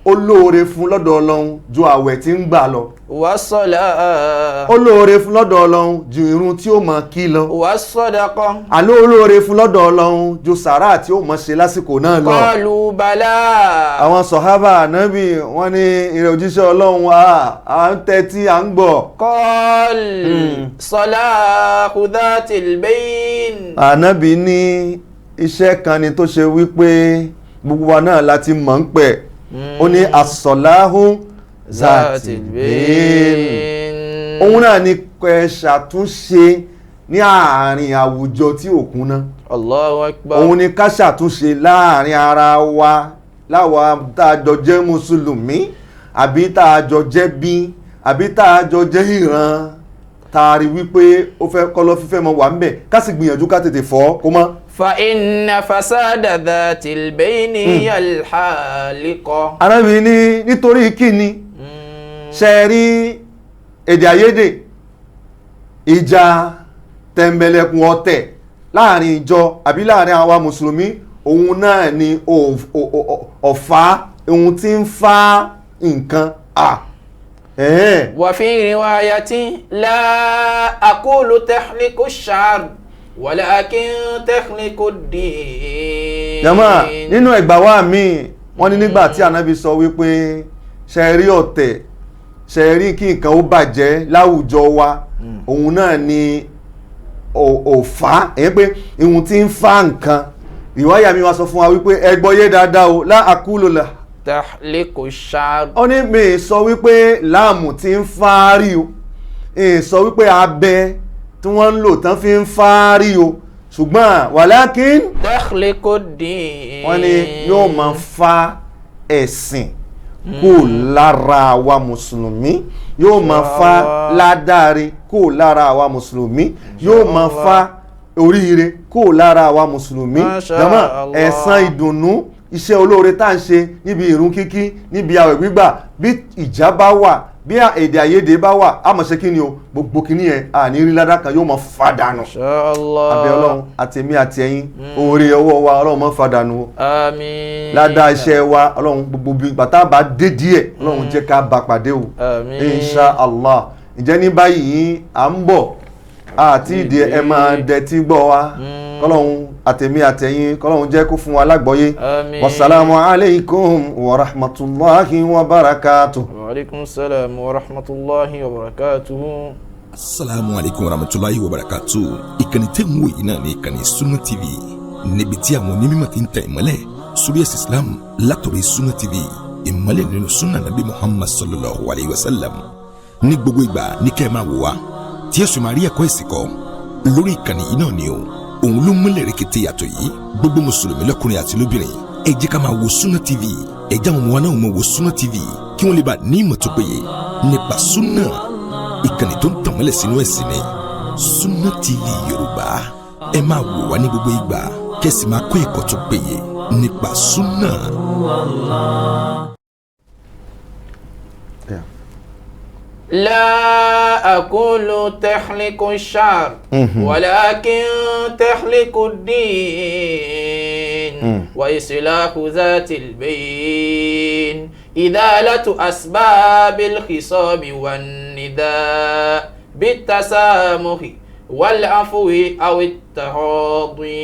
ó lóore fún lọ́dọ̀ Ọlọ́run ju àwẹ̀ tí ń gbà lọ, والصلاة ó lóore fún lọ́dọ̀ Ọlọ́run ju irun tí ó máa kí lọ, والصدقة. Àló olóore fún lọ́dọ̀ Ọlọ́run ju sàárà tí ó mọ̀ ṣe lásìkò náà lọ. قالوا بلى. Àwọn sọ̀hábà ànábì wọ́n ní, ìrẹ̀ òjíṣẹ́ Ọlọ́run, à ń tẹ́tí, à ń gbọ́. قال: صلاح ذات البين. Ànábì ní iṣẹ́ kan ni tó ṣe wípé gbogbo wa náà láti mọ̀ ń pẹ̀. Ó ní àsọ̀láhùn zàtìbẹ́ẹ̀n, òun náà ni kẹ́ ṣàtúnṣe ní àárín àwùjọ tí ò kúnná. Allahu Akbar. Òun ni ká ṣàtúnṣe láàrin ara wa, láwa tá a jọ jẹ́ mùsùlùmí, àbí tá a jọ jẹ́ bí, àbí tá a jọ jẹ́ ìran tá a rí wípé ó fẹ́ kọ́lọ́ fífẹ́ mọ wà ń bẹ̀, ká sì gbìyànjú ká tètè fọ́ kó mọ́. فإن فساد ذات البين هي الحالقة. Arábìnrin ní nítorí kíni ṣe rí èdè àìyedè, ìjà, tẹ̀m̀bẹ̀lẹ̀kùn ọ̀tẹ̀ láàrin ìjọ àbí láàrin àwa mùsùlùmí, òun náà ni ọ̀fà ohun tí ń fa nǹkan à. وفي رواية: لا أقول تحلق الشعر ولكن تحلق الدين. Jàmáà, nínú ẹgbà wa míì, wọ́n ní nígbà tí Ànábì sọ wípé ṣe rí ọ̀tẹ̀, ṣe rí kí nǹkan ó bàjẹ́ láwùjọ wa, òun náà ni òfà, èyí pé ihun tí ń fa nǹkan, ìwáyà mi wá sọ fún wa wípé ẹ gbọ́ yé dáadáa o, láàkúlò là تحلق الشعر. Ó ní mi sọ wípé láàmù tí ń fárí o, mi sọ wípé abẹ tí wọ́n ń lò tán fi ń fárí o, ṣùgbọ́n wàlákín تخلق الدين. Wọ́n ní yóò máa fa ẹ̀sìn kó lára àwa mùsùlùmí, yóò máa fa ládàre kó lára àwa mùsùlùmí, yóò máa fa oríire kó lára àwa mùsùlùmí. Masha Jàmá, Allah. ẹ̀san ìdùnnú iṣẹ́ olóore tá à ń ṣe níbi ìrun kíkí, níbi àwẹ̀ gbígbà, bí ìjà bá wà, bí èdè àìyedè bá wà, a máa ṣe kí ni o, gbogbo kíní yẹn àní rí ládàá kan, yóò máa fa dànù. Insha Allah. Abẹ́ Ọlọ́run, àtèmi àti ẹ̀yin, oore ọwọ́ wa, Ọlọ́run má fa dànù o. Àmín. Ládàá iṣẹ́ wa, Ọlọ́run, gbogbo bí bàtà bá dé díẹ̀, Ọlọ́run jẹ́ ká bá pàdé o. Àmín. Insha Allah. Ǹjẹ́ ní báyìí à ń bọ̀ àti ìdí ẹ máa dẹtí gbọ́ wa, kọ́lọ́hún, àtèmi àtẹ̀yin, kọ́lọ́hún jẹ́ kó fún wa lágbọ́yé. Àmín. Wasalaamu alaykum wa rahmatulahi wa barakatuh. Wa alaikum salam wa rahmatullahi wa barakatuhu. Asalaamu aleykum warahmatulahi wabarakatu. Ìkànnì tẹ́ ń wò yìí náà ní ìkànnì Sunna TV, níbi tí àwọn onímọ̀ ti ń tẹ̀ ìmọ́lẹ̀ sórí ẹ̀sìn Islam látọ̀rọ̀ Sunna TV, ìmọ́lẹ̀ nínú sunna Nabi Muhammad sallallahu alayhi wa sallam. Ní gbogbo ìgbà ní kẹ́ ẹ máa wò wá, tí ẹ sì máa rí ẹ̀kọ́ ẹ̀sìn kọ́ lórí ìkànnì yìí náà ni o. Òun ló múlẹ̀ rẹ̀kẹ̀tẹ̀ yàtọ̀ yìí. Gbogbo mùsùlùmí lọ́kùnrin àti lóbìnrin, ẹ jẹ́ ká máa wo Sunna TV. Ẹ jẹ́ àwọn ọmọ wa náà máa wo Sunna TV, kí wọ́n lè bá ní ìmọ̀ tó péye nípa sunna. Ìkànnì tó ń tànmọ́lẹ̀ sínú ẹ̀sìn ni Sunna TV Yorùbá. Ẹ máa wò wá ní gbogbo ìgbà, kẹ́sì máa kọ́ ẹ̀kọ́ tó péye nípa sunna. Yeah. لا أقول تحلق الشعر، ولكن تحلق الدين وإصلاح ذات البين، إزالة أسباب الخصام والنزاع بالتسامح والعفو أو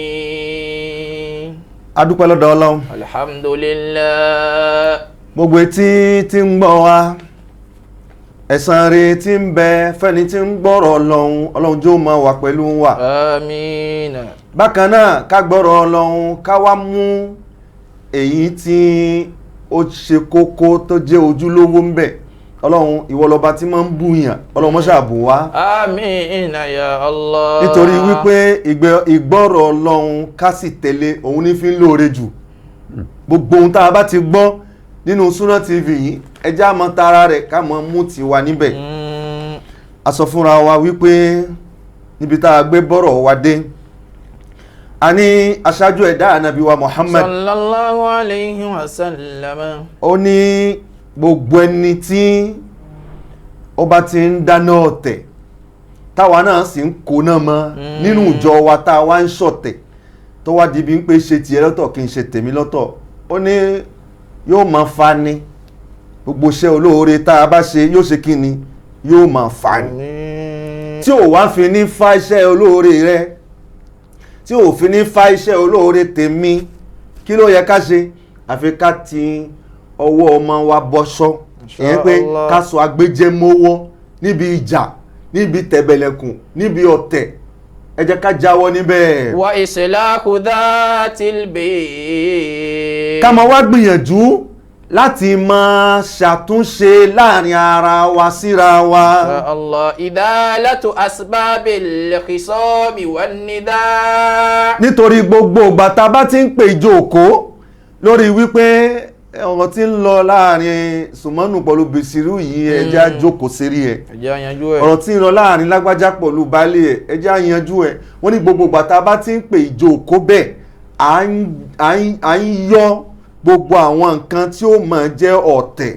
التراضي. Adúpẹ́ lọ́dọ̀ Ọlọ́run. الحمد لله. Gbogbo etí tí ń gbọ́ wa, ẹ̀san rere tí ń bẹ fẹ́ni tí ń gbọ́rọ̀ Ọlọ́run, Ọlọ́run jó máa wà pẹ̀lú wa. آمين. Bákan náà, ká gbọ́rọ̀ Ọlọ́run, ká wá mú èyí tí ó ṣe kókó tó jẹ́ ojúlówó ń bẹ. Ọlọ́run, ìwọ lọba tí máa ń bùyàn, Ọlọ́run má ṣe bùn wá. آمين يا الله. Nítorí wípé ìgbọ́rọ̀ Ọlọ́run ká sì tẹ̀lé, òun ní fi ń lóore jù. Gbogbo ohun tá a bá ti gbọ́ nínú Sunna TV yìí, ẹ jẹ́ á mọ tara rẹ̀, ká mọ mú tiwa níbẹ̀. A sọ fúnra wa wípé níbi tá a gbé bọ́rọ̀ wa dé, a ní aṣáájú ẹ̀dá ànábì wa Muhammad صلى الله عليه وسلم. Ó ní gbogbo ẹni tí ó bá ti ń dáná ọ̀tẹ̀, táwa náà sì ń kóná mọ́ nínú ìjọ wa, tá a wá ń ṣọ̀tẹ̀, tó wá di bí ń pé ṣe tiẹ̀ lọ́tọ̀, kí n ṣe tèmi lọ́tọ̀, ó ní yóò máa fa ni. Gbogbo iṣẹ́ olóore tá a bá ṣe, yóò ṣe kí ni, yóò máa fa ni. Tí ò wá fi ní fa iṣẹ́ olóore rẹ, tí ò fi ní fa iṣẹ́ olóore tèmi, kí ló yẹ ká ṣe? Àfi ká ti ọwọ́ ọmọ wa bọ́ṣọ́, ìyẹn pé Allah. ká sọ agbéjẹmọ́wọ́ níbi ìjà, níbi tẹ̀bẹ̀lẹ̀kùn, níbi ọ̀tẹ̀. Ẹ jẹ́ ká jáwọ́ níbẹ̀. وإصلاح ذات البين. Ká máa wá gbìyànjú láti máa ṣàtúnṣe láàrin ara wa síra wa. يا الله، إزالة أسباب الخصام والنزاع. Nítorí gbogbo ìgbà tá a bá ti ń pè ìjókòó lórí wípé ọ̀rọ̀ tí ń lọ láàrin Sùmọ́nù pẹ̀lú Bìsírù yìí, ẹ jẹ́ á jókòó sérí ẹ̀. Ẹ jẹ́ á yanjú ẹ̀. Ọ̀rọ̀ tí ń lọ láàrin lágbájá pẹ̀lú baálé ẹ̀, ẹ jẹ́ á yanjú ẹ̀. Wọ́n ní gbogbo ìgbà tá a bá ti ń pè ìjókòó bẹ́ẹ̀, à ń yọ gbogbo àwọn nǹkan tí ó máa jẹ́ ọ̀tẹ̀,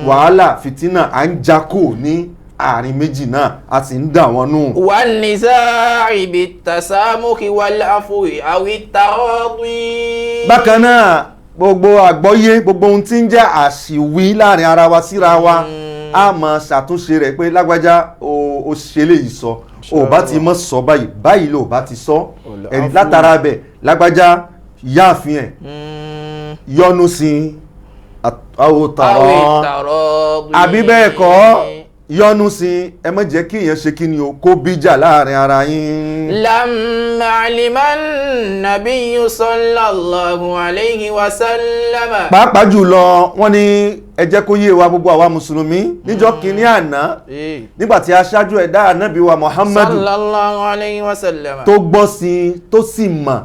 wàhálà, fìtínà, à ń jakò ní àárín méjì náà, a sì ń dà wọ́n nù. والنزاع بالتسامح والعفو أو التراضي. Bákan náà, gbogbo àgbọ́yé, gbogbo ohun tí ń jẹ́ àṣìwí láàrin ara wa síra wa, a máa ṣàtúnṣe rẹ̀ pé lágbájá, o ṣe léyìí sọ, o bá ti mọ̀ sọ báyìí, báyìí ló bá ti sọ. Ẹ̀rí látara bẹ̀, lágbájá yáàfin ẹ̀, yọnu sí i, àwòtàrọ̀ أو التراضي. àbí bẹ́ẹ̀ kọ́, yọnu sí i. Ẹ má jẹ́ kí èèyàn ṣe kí ni o, kó bíjà láàrin ara yín. لما علم النبي صلى الله عليه وسلم. Pàápàá jùlọ, wọ́n ní ẹ jẹ́ kó yé wa, gbogbo àwa mùsùlùmí, níjọ́ kìíní àná, nígbà tí aṣáájú ẹ̀dá ànábì wa Muhammadu صلى الله عليه وسلم tó gbọ́ sí i, tó sì mọ̀.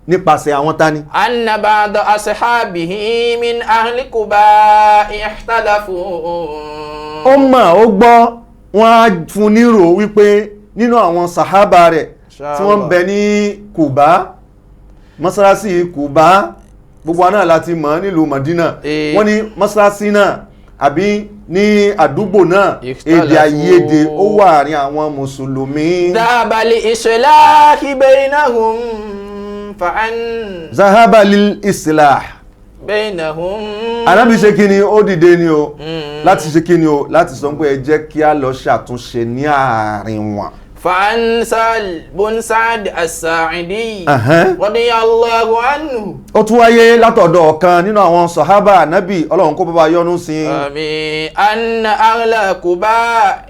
Nípasẹ̀ àwọn tani. أن بعض أصحابه من أهل قباء اختلفوا. Ó mọ̀, ó gbọ́, wọ́n á fún nírò wípé nínú àwọn sàhábà rẹ̀ tí wọ́n ń bẹ ní Kùbá, mọ́sálásí Kùbá, gbogbo wa náà láti mọ̀ nílùú Madina. Wọ́n ní mọ́sálásí náà àbí ní àdúgbò náà, èdè àìyedè ó wà àárín àwọn mùsùlùmí. ذهب لإصلاح بينهم فعن Zahaba lil islah بينهم. Ànábì ṣe kí ni? Ó dìde ni o, láti ṣe kí ni o? Láti sọ pé ẹ jẹ́ kí a lọ ṣàtúnṣe ní àárín wọn. فعن سهل بن سعد الساعدي رضي الله عنه. Ó tún wáyé látọ̀dọ̀ ọ̀kan nínú àwọn sọ̀hábà ànábì, ọlọ́run kó bàbá yọ́nú sí i. آمين. أن أهل قباء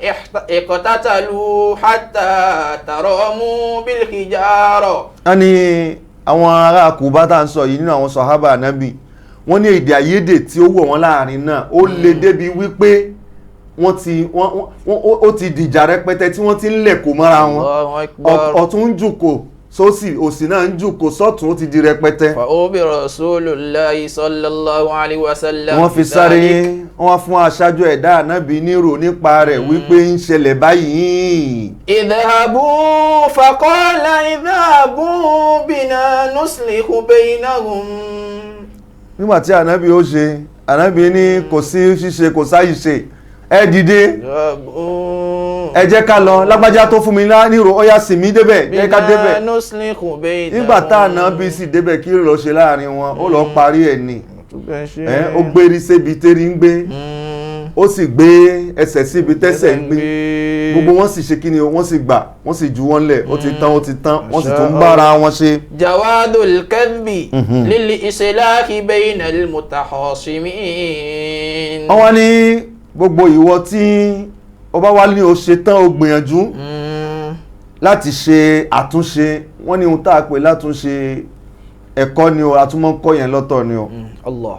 اقتتلوا حتى تراموا بالحجارة. Wọ́n ní àwọn ará Kùbá tá à ń sọ yìí, nínú àwọn sọ̀hábà ànábì, wọ́n ní èdè àìyedè tí ó wọ̀ wọ́n láàrin náà ó le débi wípé wọ́n ti wọ́n wọ́n ó ti dìjà rẹpẹtẹ tí wọ́n ti ń lẹ̀ kó mọ́ra wọn. Allahu Akbar. Ọ̀tún ń jùkò sósì, òsì náà ń jùkò sọ́tún, ó ti di rẹpẹtẹ. فأوبي رسول الله صلى الله عليه وسلم Wọ́n fi sáré ذلك. wọ́n fún aṣáájú ẹ̀dá ànábì nírò nípa rẹ̀ wípé ń ṣẹlẹ̀ báyìí. اذهبوا، فقال اذهبوا بنا نصلح بينهم. Nígbà tí ànábì ó ṣe, ànábì ní kò sí ṣíṣe, kò sáyì ṣe, ẹ dìde, اذهبوا ẹ jẹ́ ká lọ. Lágbájá tó fún mi nírò, ó yá sì mí débẹ̀, jẹ́ ká بنا débẹ̀. نصلح بينهم. Nígbà tá ànábì sì débẹ̀, kí ló lọ ṣe láàrin wọn? Ó lọ parí ẹ̀ ni. Ẹ, ó gbérí sébi térí ń gbé, ó sì gbé ẹsẹ̀ síbi tẹ́sẹ̀ ń gbé. Gbogbo wọn sì ṣe kí ni o? Wọ́n sì gbà, wọ́n sì ju wọ́n lẹ̀. Ó ti tán, ó ti tán, wọ́n sì tún bára wọn ṣe. جواز الكذب للإصلاح بين المتخاصمين. Wọ́n wá ní gbogbo ìwọ tí ó bá wá ní o ṣe tán, o gbìyànjú láti ṣe àtúnṣe, wọ́n ní ohun tá a pè látúnṣe, ẹ̀kọ́ ni o, àtúmọ̀ kọ́ yẹn lọ́tọ̀ ni o. Allah.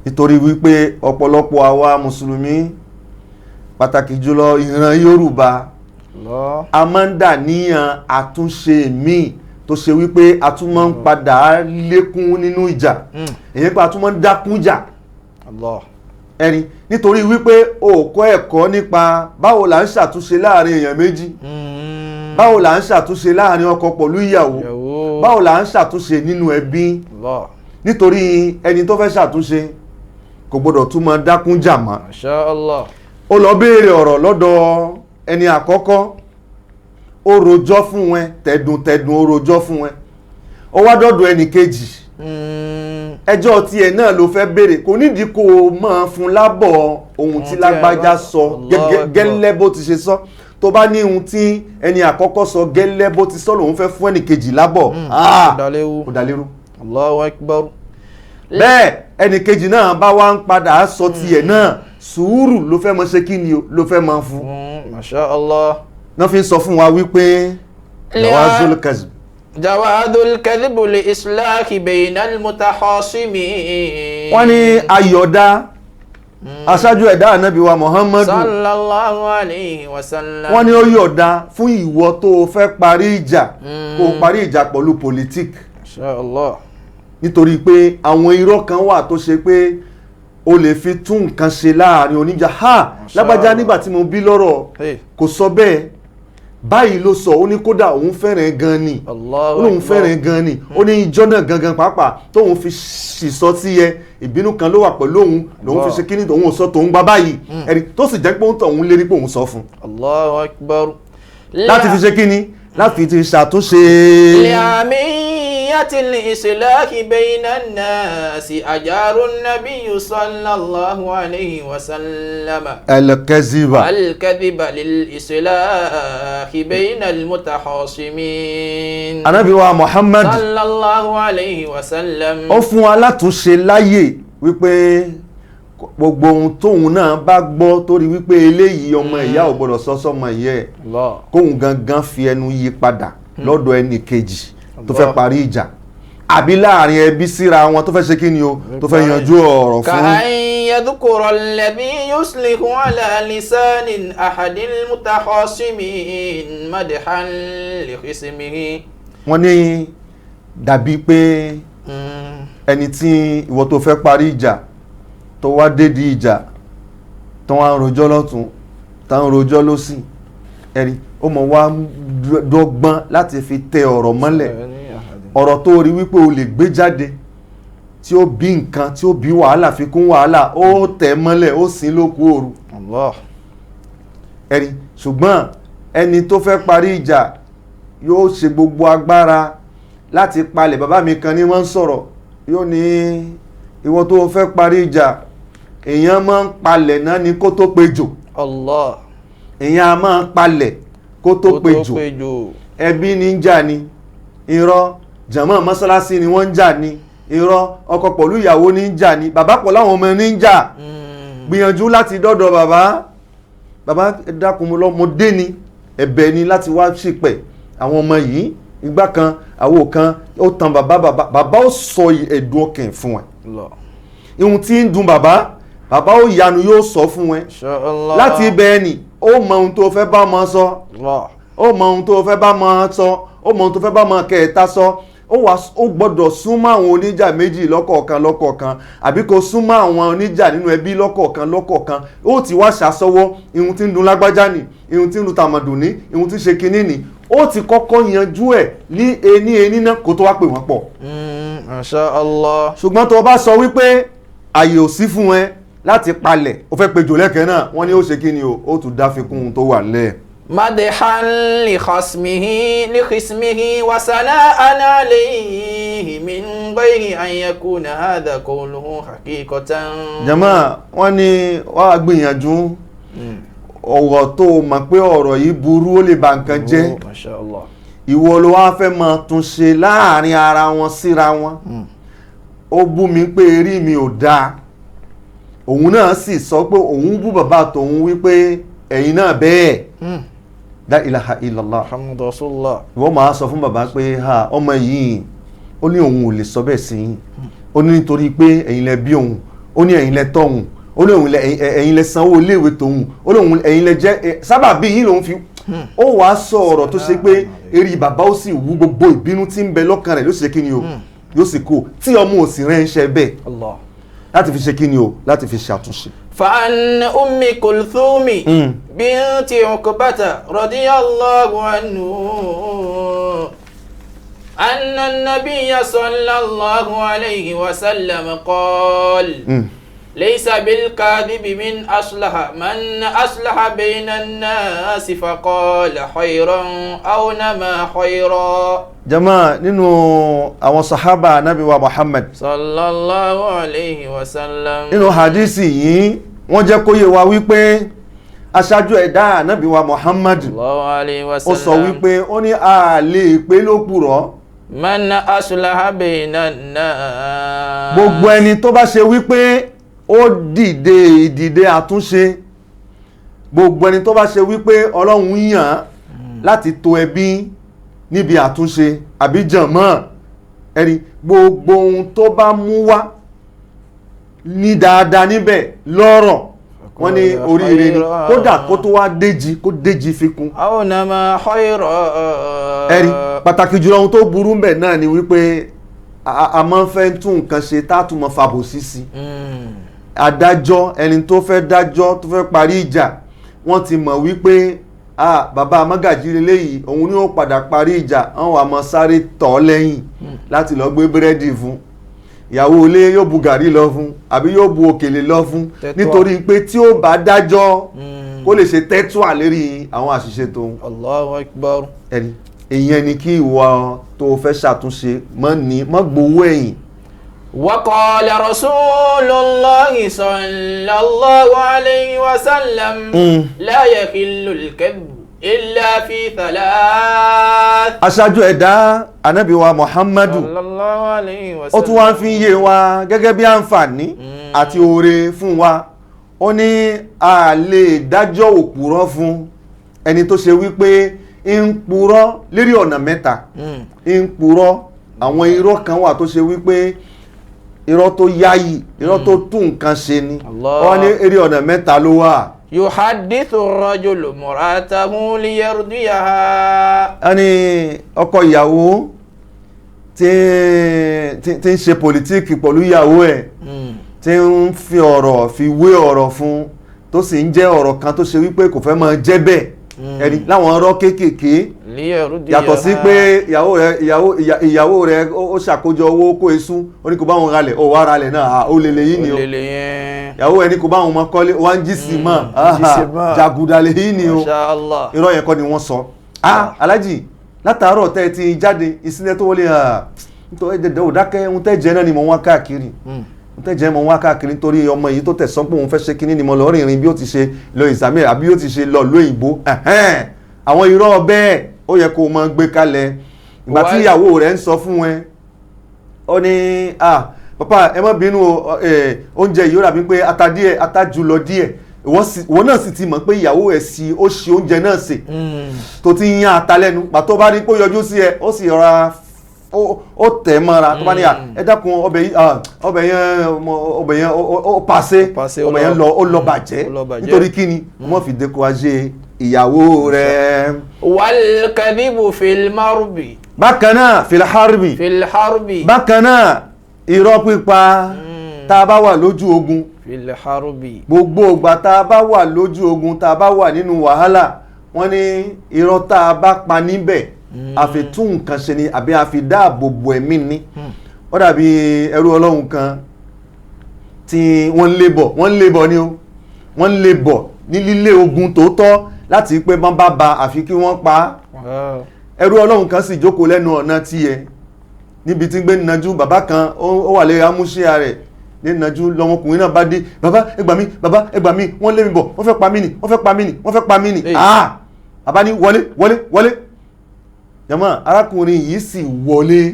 Nítorí wípé ọ̀pọ̀lọpọ̀ àwa mùsùlùmí, pàtàkì jùlọ ìran Yorùbá, Allah. a máa ń dà níyàn àtúnṣe míì tó ṣe wípé a tún máa ń padà lékún nínú ìjà, èyí pé a tún máa ń dákún jà. Allah. Ẹni nítorí wípé o ò kọ́ ẹ̀kọ́ nípa báwo là ń ṣàtúnṣe láàrin èèyàn méjì, báwo là ń ṣàtúnṣe láàrin ọkọ pẹ̀lú ìyàwó, Ìyàwó. báwo là ń ṣàtúnṣe nínú ẹbí. Allah. Nítorí ẹni tó fẹ́ ṣàtúnṣe kò gbọdọ̀ tún máa dákún jà mọ́. Masha Allah. Ó lọ béèrè ọ̀rọ̀ lọ́dọ̀ ẹni àkọ́kọ́, ó rojọ́ fún ẹ tẹ̀dùntẹ̀dùn, ó rojọ́ fún ẹ. Ó wá dọ́dọ̀ ẹnì kejì, ẹjọ́ tiẹ̀ náà ló fẹ́ béèrè. Kò nídìí kó o máa fún lábọ̀ ohun tí tí ẹ lágbájá bá- sọ Allahu Akbar. gẹ́lẹ́ bó ti ṣe sọ. Tó bá ní ohun tí ẹni àkọ́kọ́ sọ gẹ́lẹ́ bó ti sọ lòun fẹ́ fún ẹnì kejì lábọ̀, ah, Kò dá léwu. kò dá lérú. Allahu Akbar. Bẹ́ẹ̀ ẹnì kejì náà bá wá ń padà sọ tiẹ̀ náà, sùúrù ló fẹ́ mọ ṣe kí ni o, ló fẹ́ mọ fún. Masha Allah. Náà fi ń sọ fún wa wípé jawazul kazb. Jawadul kadhibu li islahi bayna al-mutakhasimin. Wọ́n ní ayọ̀dá aṣáájú ẹ̀dá ànábì wa Muhammadu Sallallahu alayhi wa sallam. Wọ́n ní ó yọ̀dá fún ìwọ tó o fẹ́ parí ìjà, kó o parí ìjà pẹ̀lú politik. Masha Allah. Nítorí pé àwọn irọ́ kan wà tó ṣe pé o lè fi tún nǹkan ṣe láàrin oníjà. Ha, lágbájá, Allah. nígbà tí mo bí lọ́rọ̀, Hey. kò sọ bẹ́ẹ̀, báyìí ló sọ. Ó ní kódà òun fẹ́ràn gan ni. Allahu Ó lóun Akbar. fẹ́ràn gan ni. Ó ní ijọ́ náà gangan pàápàá tóun fi ṣìṣọ́ sí yẹ, ìbínú kan ló wà pẹ̀lú òun lòun fi Allah. ṣe kíní, òun ò sọ tòun gba báyìí, ẹni tó sì jẹ́ pé òun tọ̀ òun lérí pé òun sọ fún un Allahu Akbar. láti fi ṣe kíní, láti fi ṣàtúnṣe. لأهمية الإصلاح بين الناس أجار النبي صلى الله عليه وسلم Ẹlẹ́kẹ́sìbà الكذب للإصلاح بين المتخاصمين. Ànábì wa Muhammad صلى الله عليه وسلم. ó fún alátúnṣe láyè wípé gbogbo ohun tóun náà bá gbọ́, torí wípé eléyìí ọmọ ìyá ò gbọ́dọ̀ sọ sọ́mọ ìyá ẹ̀, Allah. kóun gangan fi ẹnu yí padà lọ́dọ̀ ẹnì kejì tó fẹ́ Allah. parí ìjà, àbí láàrin ẹbí síra wọn tó fẹ́ ṣe kí ni o, tó fẹ́ yanjú ọ̀rọ̀ fún. كأن يذكر الذي يصلح على لسان أحد المتخاصمين مدحا لخصمه. Wọ́n ní Dàbí pé ẹni tí ìwọ tó fẹ́ parí ìjà, tó wá dédi ìjà, tó wá ń rojọ́ lọ́tún, tó ń rojọ́ lọ́sì, ẹni ó mọ̀ wá dọ́gbọ́n láti fi tẹ ọ̀rọ̀ mọ́lẹ̀, ọ̀rọ̀ tó rí wípé o lè gbé jáde tí ó bí nǹkan, tí ó bí wàhálà, fi kún wàhálà, ó tẹ̀ mọ́lẹ̀, ó sin lókù òru. Allah. Ẹni ṣùgbọ́n ẹni tó fẹ́ parí ìjà yóò ṣe gbogbo agbára láti palẹ̀. Bàbá mi kan ní wọ́n ń sọ̀rọ̀, yóò ní ìwọ tó fẹ́ parí ìjà, èèyàn máa ń palẹ̀ náà ni kó tó pejò. Allah. Èèyàn a máa ń palẹ̀ kó tó pejò. Ẹbí ní ń jà ni irọ́, jàmọ́ mọ́sálásí ni wọ́n ń jà ni irọ́, ọkọ pẹ̀lú ìyàwó ní ń jà ni, bàbá pọ̀ láwọn ọmọ ní ń jà. Gbìyànjú láti dọ́dọ̀ bàbá. Bàbá, ẹ dákun, mo lọ, mo dé ni, ẹ̀bẹ̀ ni láti wá ṣìpẹ̀ àwọn ọmọ yìí, igbá kan, àwo kan. Ó tan bàbá, bàbá, bàbá ó sọ ẹ̀dùn ọkàn fún ẹ. Allah. Ihun tí ń dùn bàbá, bàbá ó yanu, yóò sọ fún ẹ. Inshallah. Láti ibẹ̀ ni ó mọ ohun tó fẹ́ bá ọmọ sọ. Allah. Ó mọ ohun tó fẹ́ bá ọmọ sọ, ó mọ ohun tó fẹ́ bá ọmọ kẹta sọ. Ó wà, ó gbọ́dọ̀ súnmọ́ àwọn oníjà méjì lọ́kọ̀ọ̀kan lọ́kọ̀ọ̀kan, àbí kó súnmọ́ àwọn oníjà nínú ẹbí lọ́kọ̀ọ̀kan lọ́kọ̀ọ̀kan. Ó ti wá ṣàsọwọ́ ihun tí ń dun lágbájá ni, ihun tí ń dun tàmọ̀dùn ní, ihun tí ń ṣe kinní ni. Ó ti kọ́kọ́ yanjú ẹ̀ ní ení ení náà kó tó wá pè wọ́n pọ̀. Masha Allah. Ṣùgbọ́n tó o bá sọ wípé àyè ò sí fún ẹ láti palẹ̀, ó fẹ́ pejò lẹ́kẹ̀ẹ́ náà, wọ́n ní ó ṣe kí ni o, ó tún dá fi kún un tó wà lẹ́ẹ̀. مدحا لخصمه وثناء عليه من غير أن يكون هذا قوله حقيقة. Jàmáà, wọ́n ní wàá gbìyànjú ọ̀rọ̀ tó o mọ̀ pé ọ̀rọ̀ yìí burú, ó lè ba nǹkan jẹ́. Oh, Masha Allah. Ìwọ ló wá fẹ́ máa tún ṣe láàrin ara wọn síra wọn. Ó bú mi pé eré mi ò dáa, òun náà sì sọ pé òun bú bàbá tòun wípé ẹ̀yin náà bẹ́ẹ̀. La ilaha illallah. Muhammadu Rasulullah. Ìwọ máa sọ fún bàbá pé ha, ọmọ yìí, ó ní òun ò lè sọ bẹ́ẹ̀ sí yín, ó ní nítorí pé ẹ̀yin lẹ bí òun, ó ní ẹ̀yin lẹ tọ́ òun, ó ní òun ẹ̀yin lẹ sanwó iléèwé tòun, ó ní òun ẹ̀yin lẹ jẹ́ sábàbí yín lòun fi. Ó wàá sọ ọ̀rọ̀ tó ṣe pé eré bàbá ó sì wú, gbogbo ìbínú tí ń bẹ lọ́kàn rẹ̀ ló ṣe kí ni o, yóò sì kó tí ọmọ ò sì rẹ́ ń ṣe bẹ́ẹ̀ Allah. láti fi ṣe kí ni o, láti fi ṣàtúnṣe. فعن أم كلثوم بنت عقبة رضي الله عنه أن النبي صلى الله عليه وسلم قال: ليس بالكاذب من أصلح بين الناس فقال خيرا أو نما خيرا. Jama, nínú àwọn sahaba anabi wa Muhammad صلى الله عليه وسلم. Nínú hadisi yìí, wọ́n jẹ́ kó yé wa wípé aṣáájú ẹ̀dá anabi wa Muhammad الله عليه وسلم ó sọ wípé, ó ní a lè pé lópùrọ́ من أصلح بين الناس gbogbo ẹni tó bá ṣe wípé ó dìde ìdìde àtúnṣe, gbogbo ẹni tó bá ṣe wípé Ọlọ́run yàn án láti tò ẹbí níbi àtúnṣe àbí jànmọ́ ẹni, gbogbo ohun tó bá mú wá ní dáadáa níbẹ̀ lọ́rọ̀, wọ́n ní oríire ni, kódà kó tó wá déjì, kó déjì fi kún. أو نما خيرا. Ẹ̀rí pàtàkì jùlọ, ohun tó burú ń bẹ̀ náà ni wípé a máa ń fẹ́ tún nǹkan ṣe tá a tún mọ fàbòsí sí. Adájọ́, ẹni tó fẹ́ dájọ́, tó fẹ́ parí ìjà, wọ́n ti mọ̀ wípé, ah, bàbá amágàjí leléyìí, òun ni ó padà parí ìjà. Wọ́n wà mọ́ sáré tọ̀ ọ́ lẹ́yìn láti lọ gbé búrẹ́dì fún ìyàwó ilé, yóò bu gàrí lọ fún àbí yóò bu òkèlè lọ fún, Tẹ́tùà. nítorí pé tí ó bá dájọ́, kó lè ṣe tẹ́tùà lérí àwọn àṣìṣe tòun. Allahu akbar. Ẹni ìyẹn ni kí ìwọ tó fẹ́ ṣàtúnṣe mọ́ ní mọ́ gbowó ẹ̀yìn. وقال رسول الله صلى الله عليه وسلم: لا يحل الكذب إلا في ثلاث. Aṣáájú ẹ̀dá Ànábì wa Muhammadu صلى الله عليه وسلم ó tún wá ń fi yé wa gẹ́gẹ́ bí àǹfààní àti oore fún wa. Ó ní a lè dájọ́ òpùrọ́ fún ẹni tó ṣe wípé ń purọ́ lérí ọ̀nà mẹ́ta. Ń purọ́, àwọn irọ́ kan wà tó ṣe wípé irọ́ tó yáyì, irọ́ tó tún nǹkan ṣe ni. Allah. Wọ́n ní eré ọ̀nà mẹ́ta ló wà. يحدث الرجل امرأته ليرضيها. Ẹni ọkọ ìyàwó tí ń ṣe politics pẹ̀lú ìyàwó ẹ̀, tí ń fi ọ̀rọ̀ fi wé ọ̀rọ̀ fún, tó sì ń jẹ́ ọ̀rọ̀ kan tó ṣe wípé kò fẹ́ máa jẹ́ bẹ́ẹ̀, ẹni láwọn ọ̀rọ̀ kéékèèké, yàtọ̀ sí pé ìyàwó rẹ̀ ìyàwó ìyàwó rẹ̀ ó ṣàkójọ owó kó esú, ó ní kó bá wọn ralẹ̀, ó wá ralẹ̀ náà, ó lè lè yìí ni o. Olèlè yẹn. Ìyàwó ẹni kò bá wọn mọ kọ́lé, wá ń jí sí mọ́. Jí sí mọ́. Jàgùdà lè yìí ni o. Masha Allah. Irọ́ yẹn kọ́ ni wọ́n sọ. Ah, alájì, látàárọ̀ tẹ́ ẹ ti jáde ìsílẹ̀ tó wọlé, nítorí ẹ̀dẹ̀dẹ̀ ò dákẹ́, ohun tẹ́ jẹ náà ni mo wá káàkiri, ohun tẹ́ jẹ mo wá káàkiri, nítorí ọmọ yìí tó tẹ̀sán pé òun fẹ́ ṣe kínní ni mo lọ rìnrìn bí ó ti ṣe lọ ìsàmì àbí ó ti ṣe lọ lóyìnbó. Ẹ̀hẹ́n, àwọn irọ́ bẹ́ẹ̀ ó yẹ kó o máa gbé kalẹ̀ ìgbà tí ìyàwó rẹ̀ ń sọ fún ẹ. Ó ní, "Ah, papa, ẹ má bínú o, oúnjẹ yìí ó dàbí pé ata díẹ̀, ata jù lọ díẹ̀." Ìwọ náà sì ti mọ̀ pé ìyàwó ẹ̀ sí ó ṣe oúnjẹ náà sè tó ti ń yán ata lẹ́nu. Pàtó bá rí pé ó yọjú sí ẹ, ó sì rọra ó tẹ̀ mọ́ra, tó bá ní, "À, ẹ dákun, ọbẹ̀ yìí, ah, ọbẹ̀ yẹn, ọbẹ̀ yẹn ó pàṣẹ." Pàṣẹ, ó ọbẹ̀ yẹn lọ. lọ, ó lọ bàjẹ́. Ó lọ bàjẹ́. Nítorí kí ni wọ́n fi découragé ìyàwó rẹ̀. والكذب في المرب. Bákan náà fil harbi. في الحرب. Bákan náà irọ́ pípa tá a bá wà lójú ogun. في الحرب. Gbogbo ìgbà tá a bá wà lójú ogun, tá a bá wà nínú wàhálà, wọ́n ní irọ́ tá a bá pa níbẹ̀, a fi tún nǹkan ṣe ni àbí a fi dáàbò bo ẹ̀mí ni. Ó dàbí ẹrú ọlọ́run kan tí wọ́n ń lé bọ̀, wọ́n ń lé bọ̀ ni o, wọ́n ń lé bọ̀ ní lílé ogun tòótọ́ láti pé bọ́n bá ba àfi kí wọ́n pa á. Ẹrú ọlọ́run kan sì jókòó lẹ́nu ọ̀nà tiẹ̀ níbi tí ń gbé nàjú. Bàbá kan ó wà lórí amúṣíà rẹ̀ ní nàjú. Lọmọkùnrin náà bá dé, "Bàbá, ẹ gbà mí, bàbá, ẹ gbà mí, wọ́n lé mi bọ̀, wọ́n fẹ́ pa mí nì, wọ́n fẹ́ pa mí nì, wọ́n fẹ́ pa mí nì." Hey. Ah, bàbá ní, "Wọlé, wọlé, wọlé." Jàmá, arákùnrin yìí sì wọlé,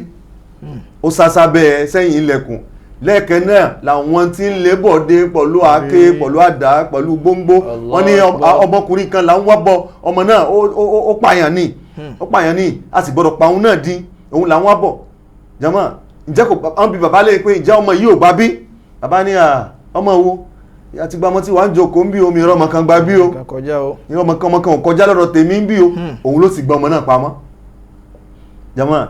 ó sásá bẹ́ẹ̀ sẹ́yìn ilẹ̀kùn. Lẹ́ẹ̀kẹ́ náà làwọn tí ń lé bọ̀ dé pẹ̀lú àáké, pẹ̀lú àdá, pẹ̀lú gbóngbó. Wọ́n ní Allah. Ọmọkùnrin kan là ń wá bọ̀, ọmọ náà ó pààyàn ní, ó pààyàn ní, a sì gbọ́dọ̀ pa òun náà dín, òun là ń wá bọ̀. Jàmá, ǹjẹ́ kò wọ́n bi bàbá lè pé, "Ǹjẹ́ ọmọ yìí ò gbà bí?" Bàbá ní, "À, ọmọ wo? Àti gba ọmọ tí wàá ń jókòó ń bí omi ìrọmọ kan gba bí o." Kan kọjá o. Ìrọmọ kan, ọmọ kan ò kọjá lọ́dọ̀ tèmi ń bí o. Òun ló sì gba ọmọ náà pamọ́. Jàmá,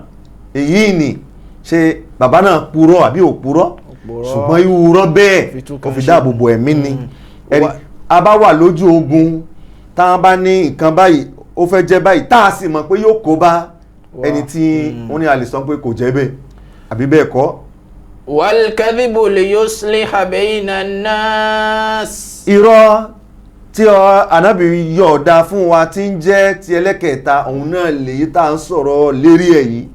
èyí ni ṣe bàbá náà purọ́ àbí ò purọ́? Purọ́. Ṣùgbọ́n irú rọ́ bẹ́ẹ̀ Fi tún kò kan fi ṣe. dáàbò bo ẹ̀mí ni. Ẹni a bá wà lójú ogun, tá a bá ní nǹkan báyìí ó fẹ́ jẹ́ báyìí, tá a sì mọ̀ pé yóò kó bá ẹni tí wọ́n ní, a lè sọ pé kò jẹ́ bẹ́ẹ̀ àbí bẹ́ẹ̀ kọ́. والكذب ليصلح بين الناس. Irọ́ tí ọ ànábì yọ̀ọ̀da fún wa tí ń jẹ́ ti ẹlẹ́kẹ̀ẹ́ta, òun náà lèyí tá à ń sọ̀rọ̀ lérí ẹ̀ yìí,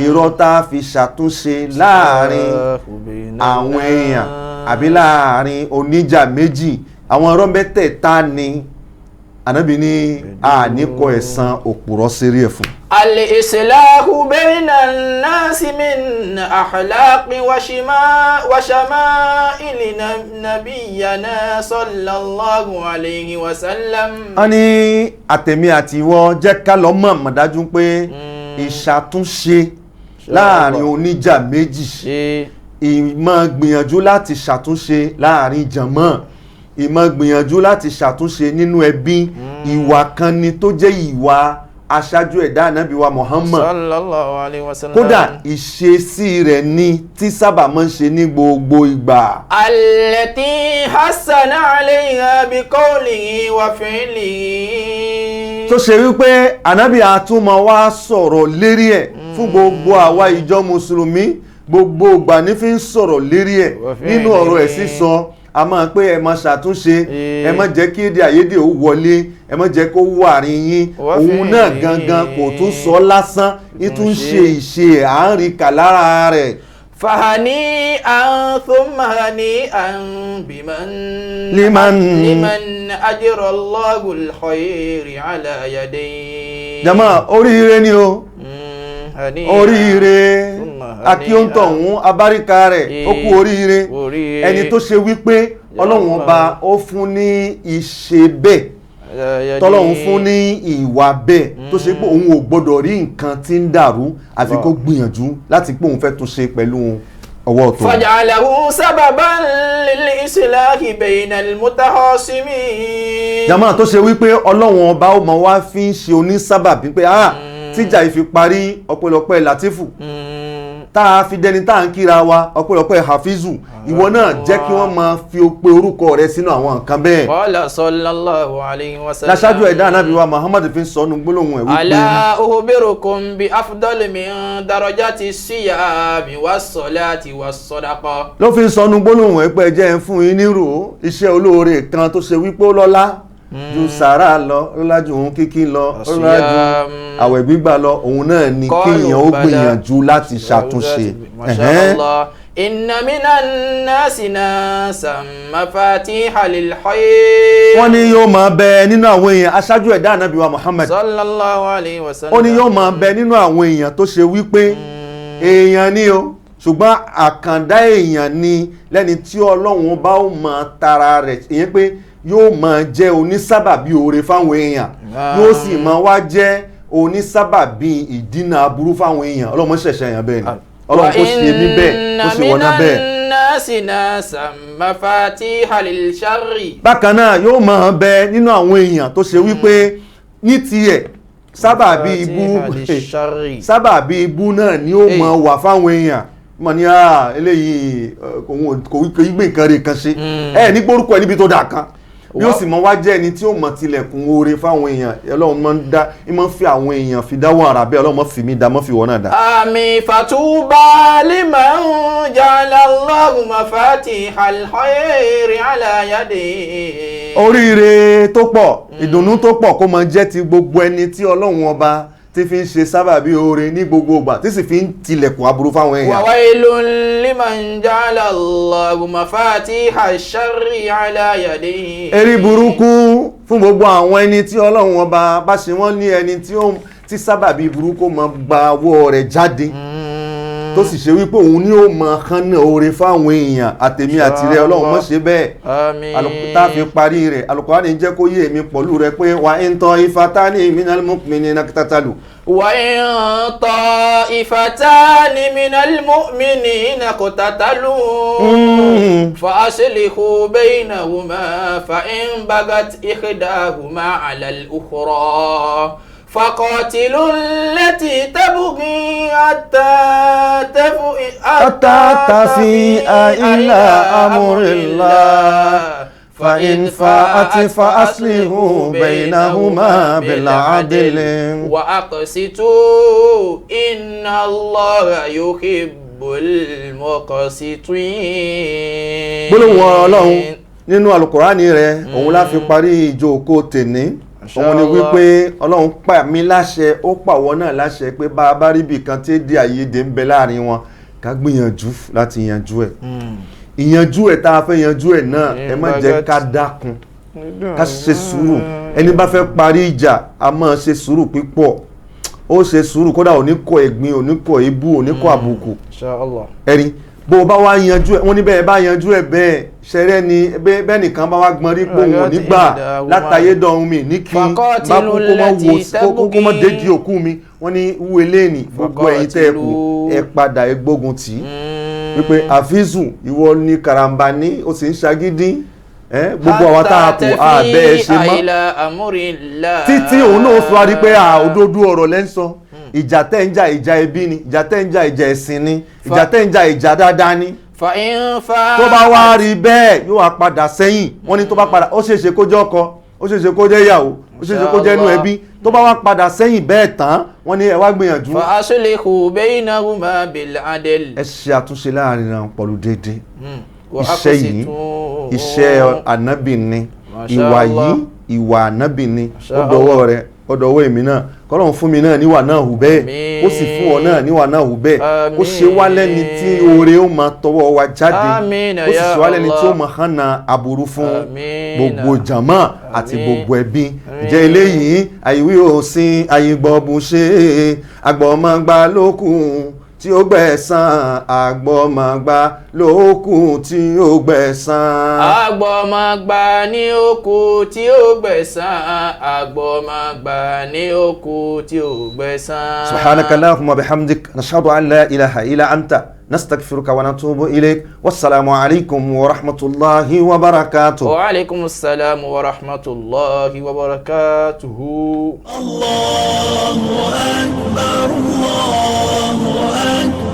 irọ́ tá a fi ṣàtúnṣe láàrin àwọn èèyàn àbí láàrin oníjà méjì. Àwọn irọ́ mẹ́tẹ̀ẹ̀ta ni ànábì ní àníkọ ẹ̀san òpùrọ́ sírí ẹ̀ fún. الإصلاح بين الناس من أخلاق وشمائل نبينا صلى الله عليه وسلم. Wọ́n ní àtẹ̀mí àti ìwọ, jẹ́ ká lọ mọ̀ mọ̀ dájú pé ìṣàtúnṣe láàrin oníjà méjì, ṣe ìmọ̀ gbìyànjú láti ṣàtúnṣe láàrin jàmọ́, ìmọ̀ gbìyànjú láti ṣàtúnṣe nínú ẹbí, ìwà kan ni tó jẹ́ ìwà aṣáájú ẹ̀dá ànábì wa Muhammad. صلى الله عليه وسلم. Kódà ìṣesí rẹ̀ ni tí sábà máa ń ṣe ní gbogbo ìgbà. التي حسن عليها بقوله وفعله. Tó ṣe wípé ànábì àtúmọ̀ wá sọ̀rọ̀ lérí ẹ̀ fún gbogbo àwa ìjọ mùsùlùmí, gbogbo ìgbà ní fi ń sọ̀rọ̀ lérí ẹ̀ nínú ọ̀rọ̀ ẹ̀ sísọ, a máa pé ẹ máa ṣàtúnṣe, ẹ má jẹ́ kí èdè àìyedè ó wọlé, ẹ má jẹ́ kó wà rí yín. Òun náà gangan kò tún sọ lásán, ní tún ṣe ìṣe ẹ̀, à ń rí kà lára rẹ̀. فهنيئا ثم هنيئا بمن لمن- لمن أجرى الله الخير على يديه. Jàmá, oríire ni o. هنيئا Oríire. ثم Akíntọ̀hún abáríkà rẹ̀, ó kú oríire. Oríire. Ẹni tó ṣe wípé ọlọ́run ọba ó fún ní ìṣe bẹ́ẹ̀, على يديه. tọ́lọ́run fún ní ìwà bẹ́ẹ̀, tó ṣe pé òun ò gbọ́dọ̀ rí nǹkan tí ń dàrú àfi kó gbìyànjú láti pé òun fẹ́ tún ṣe pẹ̀lú ọwọ́ tó. فجعله سببا للإصلاح بين المتخاصمين. Jàmá, tó ṣe wípé ọlọ́run ọba ó mọ wá fi ń ṣe onísábàbí pé ah, tíjà yìí fi parí, ọpẹ́lọpẹ́ Látìfù. Tá a fi dẹni tá à ń kíra wa, ọpẹ́lọpẹ́ Hafizu. Ìwọ náà jẹ́ kí wọ́n máa fi pe orúkọ rẹ sínú àwọn nǹkan bẹ́ẹ̀. Qala sallallahu alayhi wa sallam. Láṣáájú ẹ̀dá Ànábì wa Muhammad fi ń sọnù gbólóhùn ẹ̀ wípé Ala ukhbirukum bi afdali min darajati siyami was-salati was-sadaqa. Ló fi ń sọnù gbólóhùn ẹ̀ pé ẹ jẹ́ ń fún yín nírò iṣẹ́ olóore kan tó ṣe wípé ó lọ́lá ju sàárà lọ, lọ́lá ju òun kíkí lọ, lọ́lá ju àwẹ̀ gbígbà lọ. Òun náà ni kéèyàn ó gbìyànjú láti ṣàtúnṣe. Masha Allah. Inna minan nasi nasan mafatiha lil khayr. Wọ́n ní yóò máa bẹ nínú àwọn èèyàn, aṣáájú ẹ̀dá Ànábì wa Muhammad sallallahu alayhi wa sallam. Ó ní yóò máa bẹ nínú àwọn èèyàn tó ṣe wípé èèyàn ni o, ṣùgbọ́n àkàndá èèyàn ni, lẹ́ni tí Ọlọ́run bá ó máa tara rẹ̀, ìyẹn pé yóò máa jẹ́ onísábàbí oore fáwọn èèyàn, yóò sì máa wá jẹ́ onísábàbí ìdínà aburú fáwọn èèyàn. Ọlọ́run ṣẹ̀ṣẹ̀ èèyàn bẹ́ẹ̀ ni. Ọlọ́run kò ṣe mí bẹ́ẹ̀, kó ṣe wọ́n náà bẹ́ẹ̀. Bákan náà yóò máa bẹ nínú àwọn èèyàn tó ṣe wípé ní tiẹ̀ sábàbí ibú náà ni ó máa wà fáwọn èèyàn. Mọ̀ ní eléyìí kò gbé nǹkan rẹ̀ kan ṣe ẹ ní gbórúkọ ẹ níbi tó dà kan, yóò sì mọ wá jẹ́ ẹni tí ó mọ tilẹ̀kùn oore fáwọn èèyàn. Ọlọ́run máa ń dá, máa ń fi àwọn èèyàn fi dáwọ́ ara bẹ́ẹ̀. Ọlọ́run máa fi mí dá, máa fi wọ́n náà dá. Àmì fatuba liman ja'ala Allahu mafatihal khayri ala yadihi. Oríire tó pọ̀, ìdùnnú tó pọ̀ kó máa jẹ́ ti gbogbo ẹni tí Ọlọ́run ọba tí fi ń ṣe sábàbí oore ní gbogbo ìgbà, tí sì fi ń tilẹ̀kùn aburú fáwọn èèyàn. Wa wailun liman ja'ala Allahu mafatiha sharri ala yadihi. Erí burúkú fún gbogbo àwọn ẹni tí Ọlọ́run ọba bá ṣe wọ́n ní ẹni tí sábàbí burúkú máa gba ọwọ́ rẹ̀ jáde, tó sì ṣe wípé òun ni ó máa kánná oore fáwọn èèyàn. Àtèmi àtìrẹ Ọlọ́run má ṣe bẹ́ẹ̀. Tá a fi parí rẹ̀, Al-Qur'ani jẹ́ kó yé èmi pẹ̀lú rẹ̀ pé wa in ta'ifatani minal mu'minina iqtatalu. Wa in ta'ifatani minal mu'minina iqtatalu fa aslihu baynahuma fa in bagat ihdahuma 'ala al-ukhra فقاتلوا التي تبغي حتى تفيء إلى أمر الله فإن فاءت فأصلحوا بينهما بالعدل وأقسطوا إن الله يحب المقسطين. Gbólóhùn Ọlọ́run nínú Al-Qur'ani rẹ̀, òun la fi parí ìjókòó tèní. Òun ni wípé Ọlọ́run pa mí láṣẹ, ó pàwọ́ náà láṣẹ pé bá a bá rí ibì kan tí èdè àìyedè ń bẹ láàrin wọn, ká gbìyànjú láti yanjú ẹ̀. Ìyanjú ẹ̀ tá a fẹ́ yanjú ẹ̀ náà, ẹ má jẹ́ ká dákun, ká ṣe sùúrù. Ẹni bá fẹ́ parí ìjà a máa ṣe sùúrù pípọ̀, ó ṣe sùúrù kódà ò ní kọ ẹ̀gbin, ò ní kọ ebú, ò ní kọ àbùkù. Ẹ̀rí bó o bá wá yanjú ẹ̀, wọ́n ní bẹ́ẹ̀ bá yanjú ẹ̀ bẹ́ẹ̀ ṣẹrẹ́ ni bẹ́ẹ̀ nìkan bá wá gbọ́n rí pé òun ò ní gbà látàyé dọ̀hún mi ní kí n bá kú kó má wo kó má déjì òkú mi. Wọ́n ní wú eléyìí gbogbo ẹ̀yin tẹ́ ẹ kù ẹ padà ẹ gbógun tì í wípé Hafizu ìwọ ni karambani ó sì ń ṣagídí gbogbo àwa tá a kù àbẹ́ ẹ ṣe mọ́ títí òun náà fi wá rí pé òdodo ọ̀rọ̀ lẹ́ ń sọ. Ìjà tẹ́ ń jà ìjà ẹbí ni, ìjà tẹ́ ń jà ìjà ẹ̀sìn ni, ìjà tẹ́ ń jà ìjà dáadáa ni. Tó bá wá rí bẹ́ẹ̀ yóò wá padà sẹ́yìn. Wọ́n ní tó bá padà, ó ṣeéṣe kó jẹ́ ọkọ, ó ṣeéṣe kó jẹ́ ìyàwó, ó ṣeéṣe kó jẹ́ inú ẹbí. Tó bá wá padà sẹ́yìn bẹ́ẹ̀ tán, wọ́n ní ẹ wá gbìyànjú. Fa aslihu baynahuma bil adl. Ẹ ṣe àtúnṣe láàrin àwọn pẹ̀lú déédéé. Iṣẹ́ yìí iṣẹ́ ànábì ni, ìwà yìí ìwà ànábì ni. Ó dọwọ́ rẹ, ó dọwọ́ èmi náà. Kọ́lọ́run fún mi náà níwà náà hù bẹ́ẹ̀, ó sì fún ọ náà níwà náà hù bẹ́ẹ̀, ó ṣe wá lẹ́ni tí oore ó máa tọwọ́ wa jáde, ó sì ṣe wá lẹ́ni tí ó máa hànà aburú fún gbogbo jàmá àti gbogbo ẹbí. Jẹ́ eléyìí àìwí òsín àìgbọ̀bù ṣe àgbọ̀mọ̀gbà lókun tí ó gbẹ̀san, àgbọ̀mọ̀gbà lókun tí ó gbẹ̀san. Àgbọ̀mọ̀gbà ní oko tí ó gbẹ̀san, àgbọ̀mọ̀gbà ní oko tí ó gbẹ̀san. Subhanaka Allahumma bihamdik, nashhadu an la ilaha illa anta, nastaghfiruka wa natubu ilayk. Wassalamu alaykum wa rahmatullahi wa barakatuh. Wa alaykum assalam wa rahmatullahi wa barakatuh. Allahu akbar, Allahu akbar.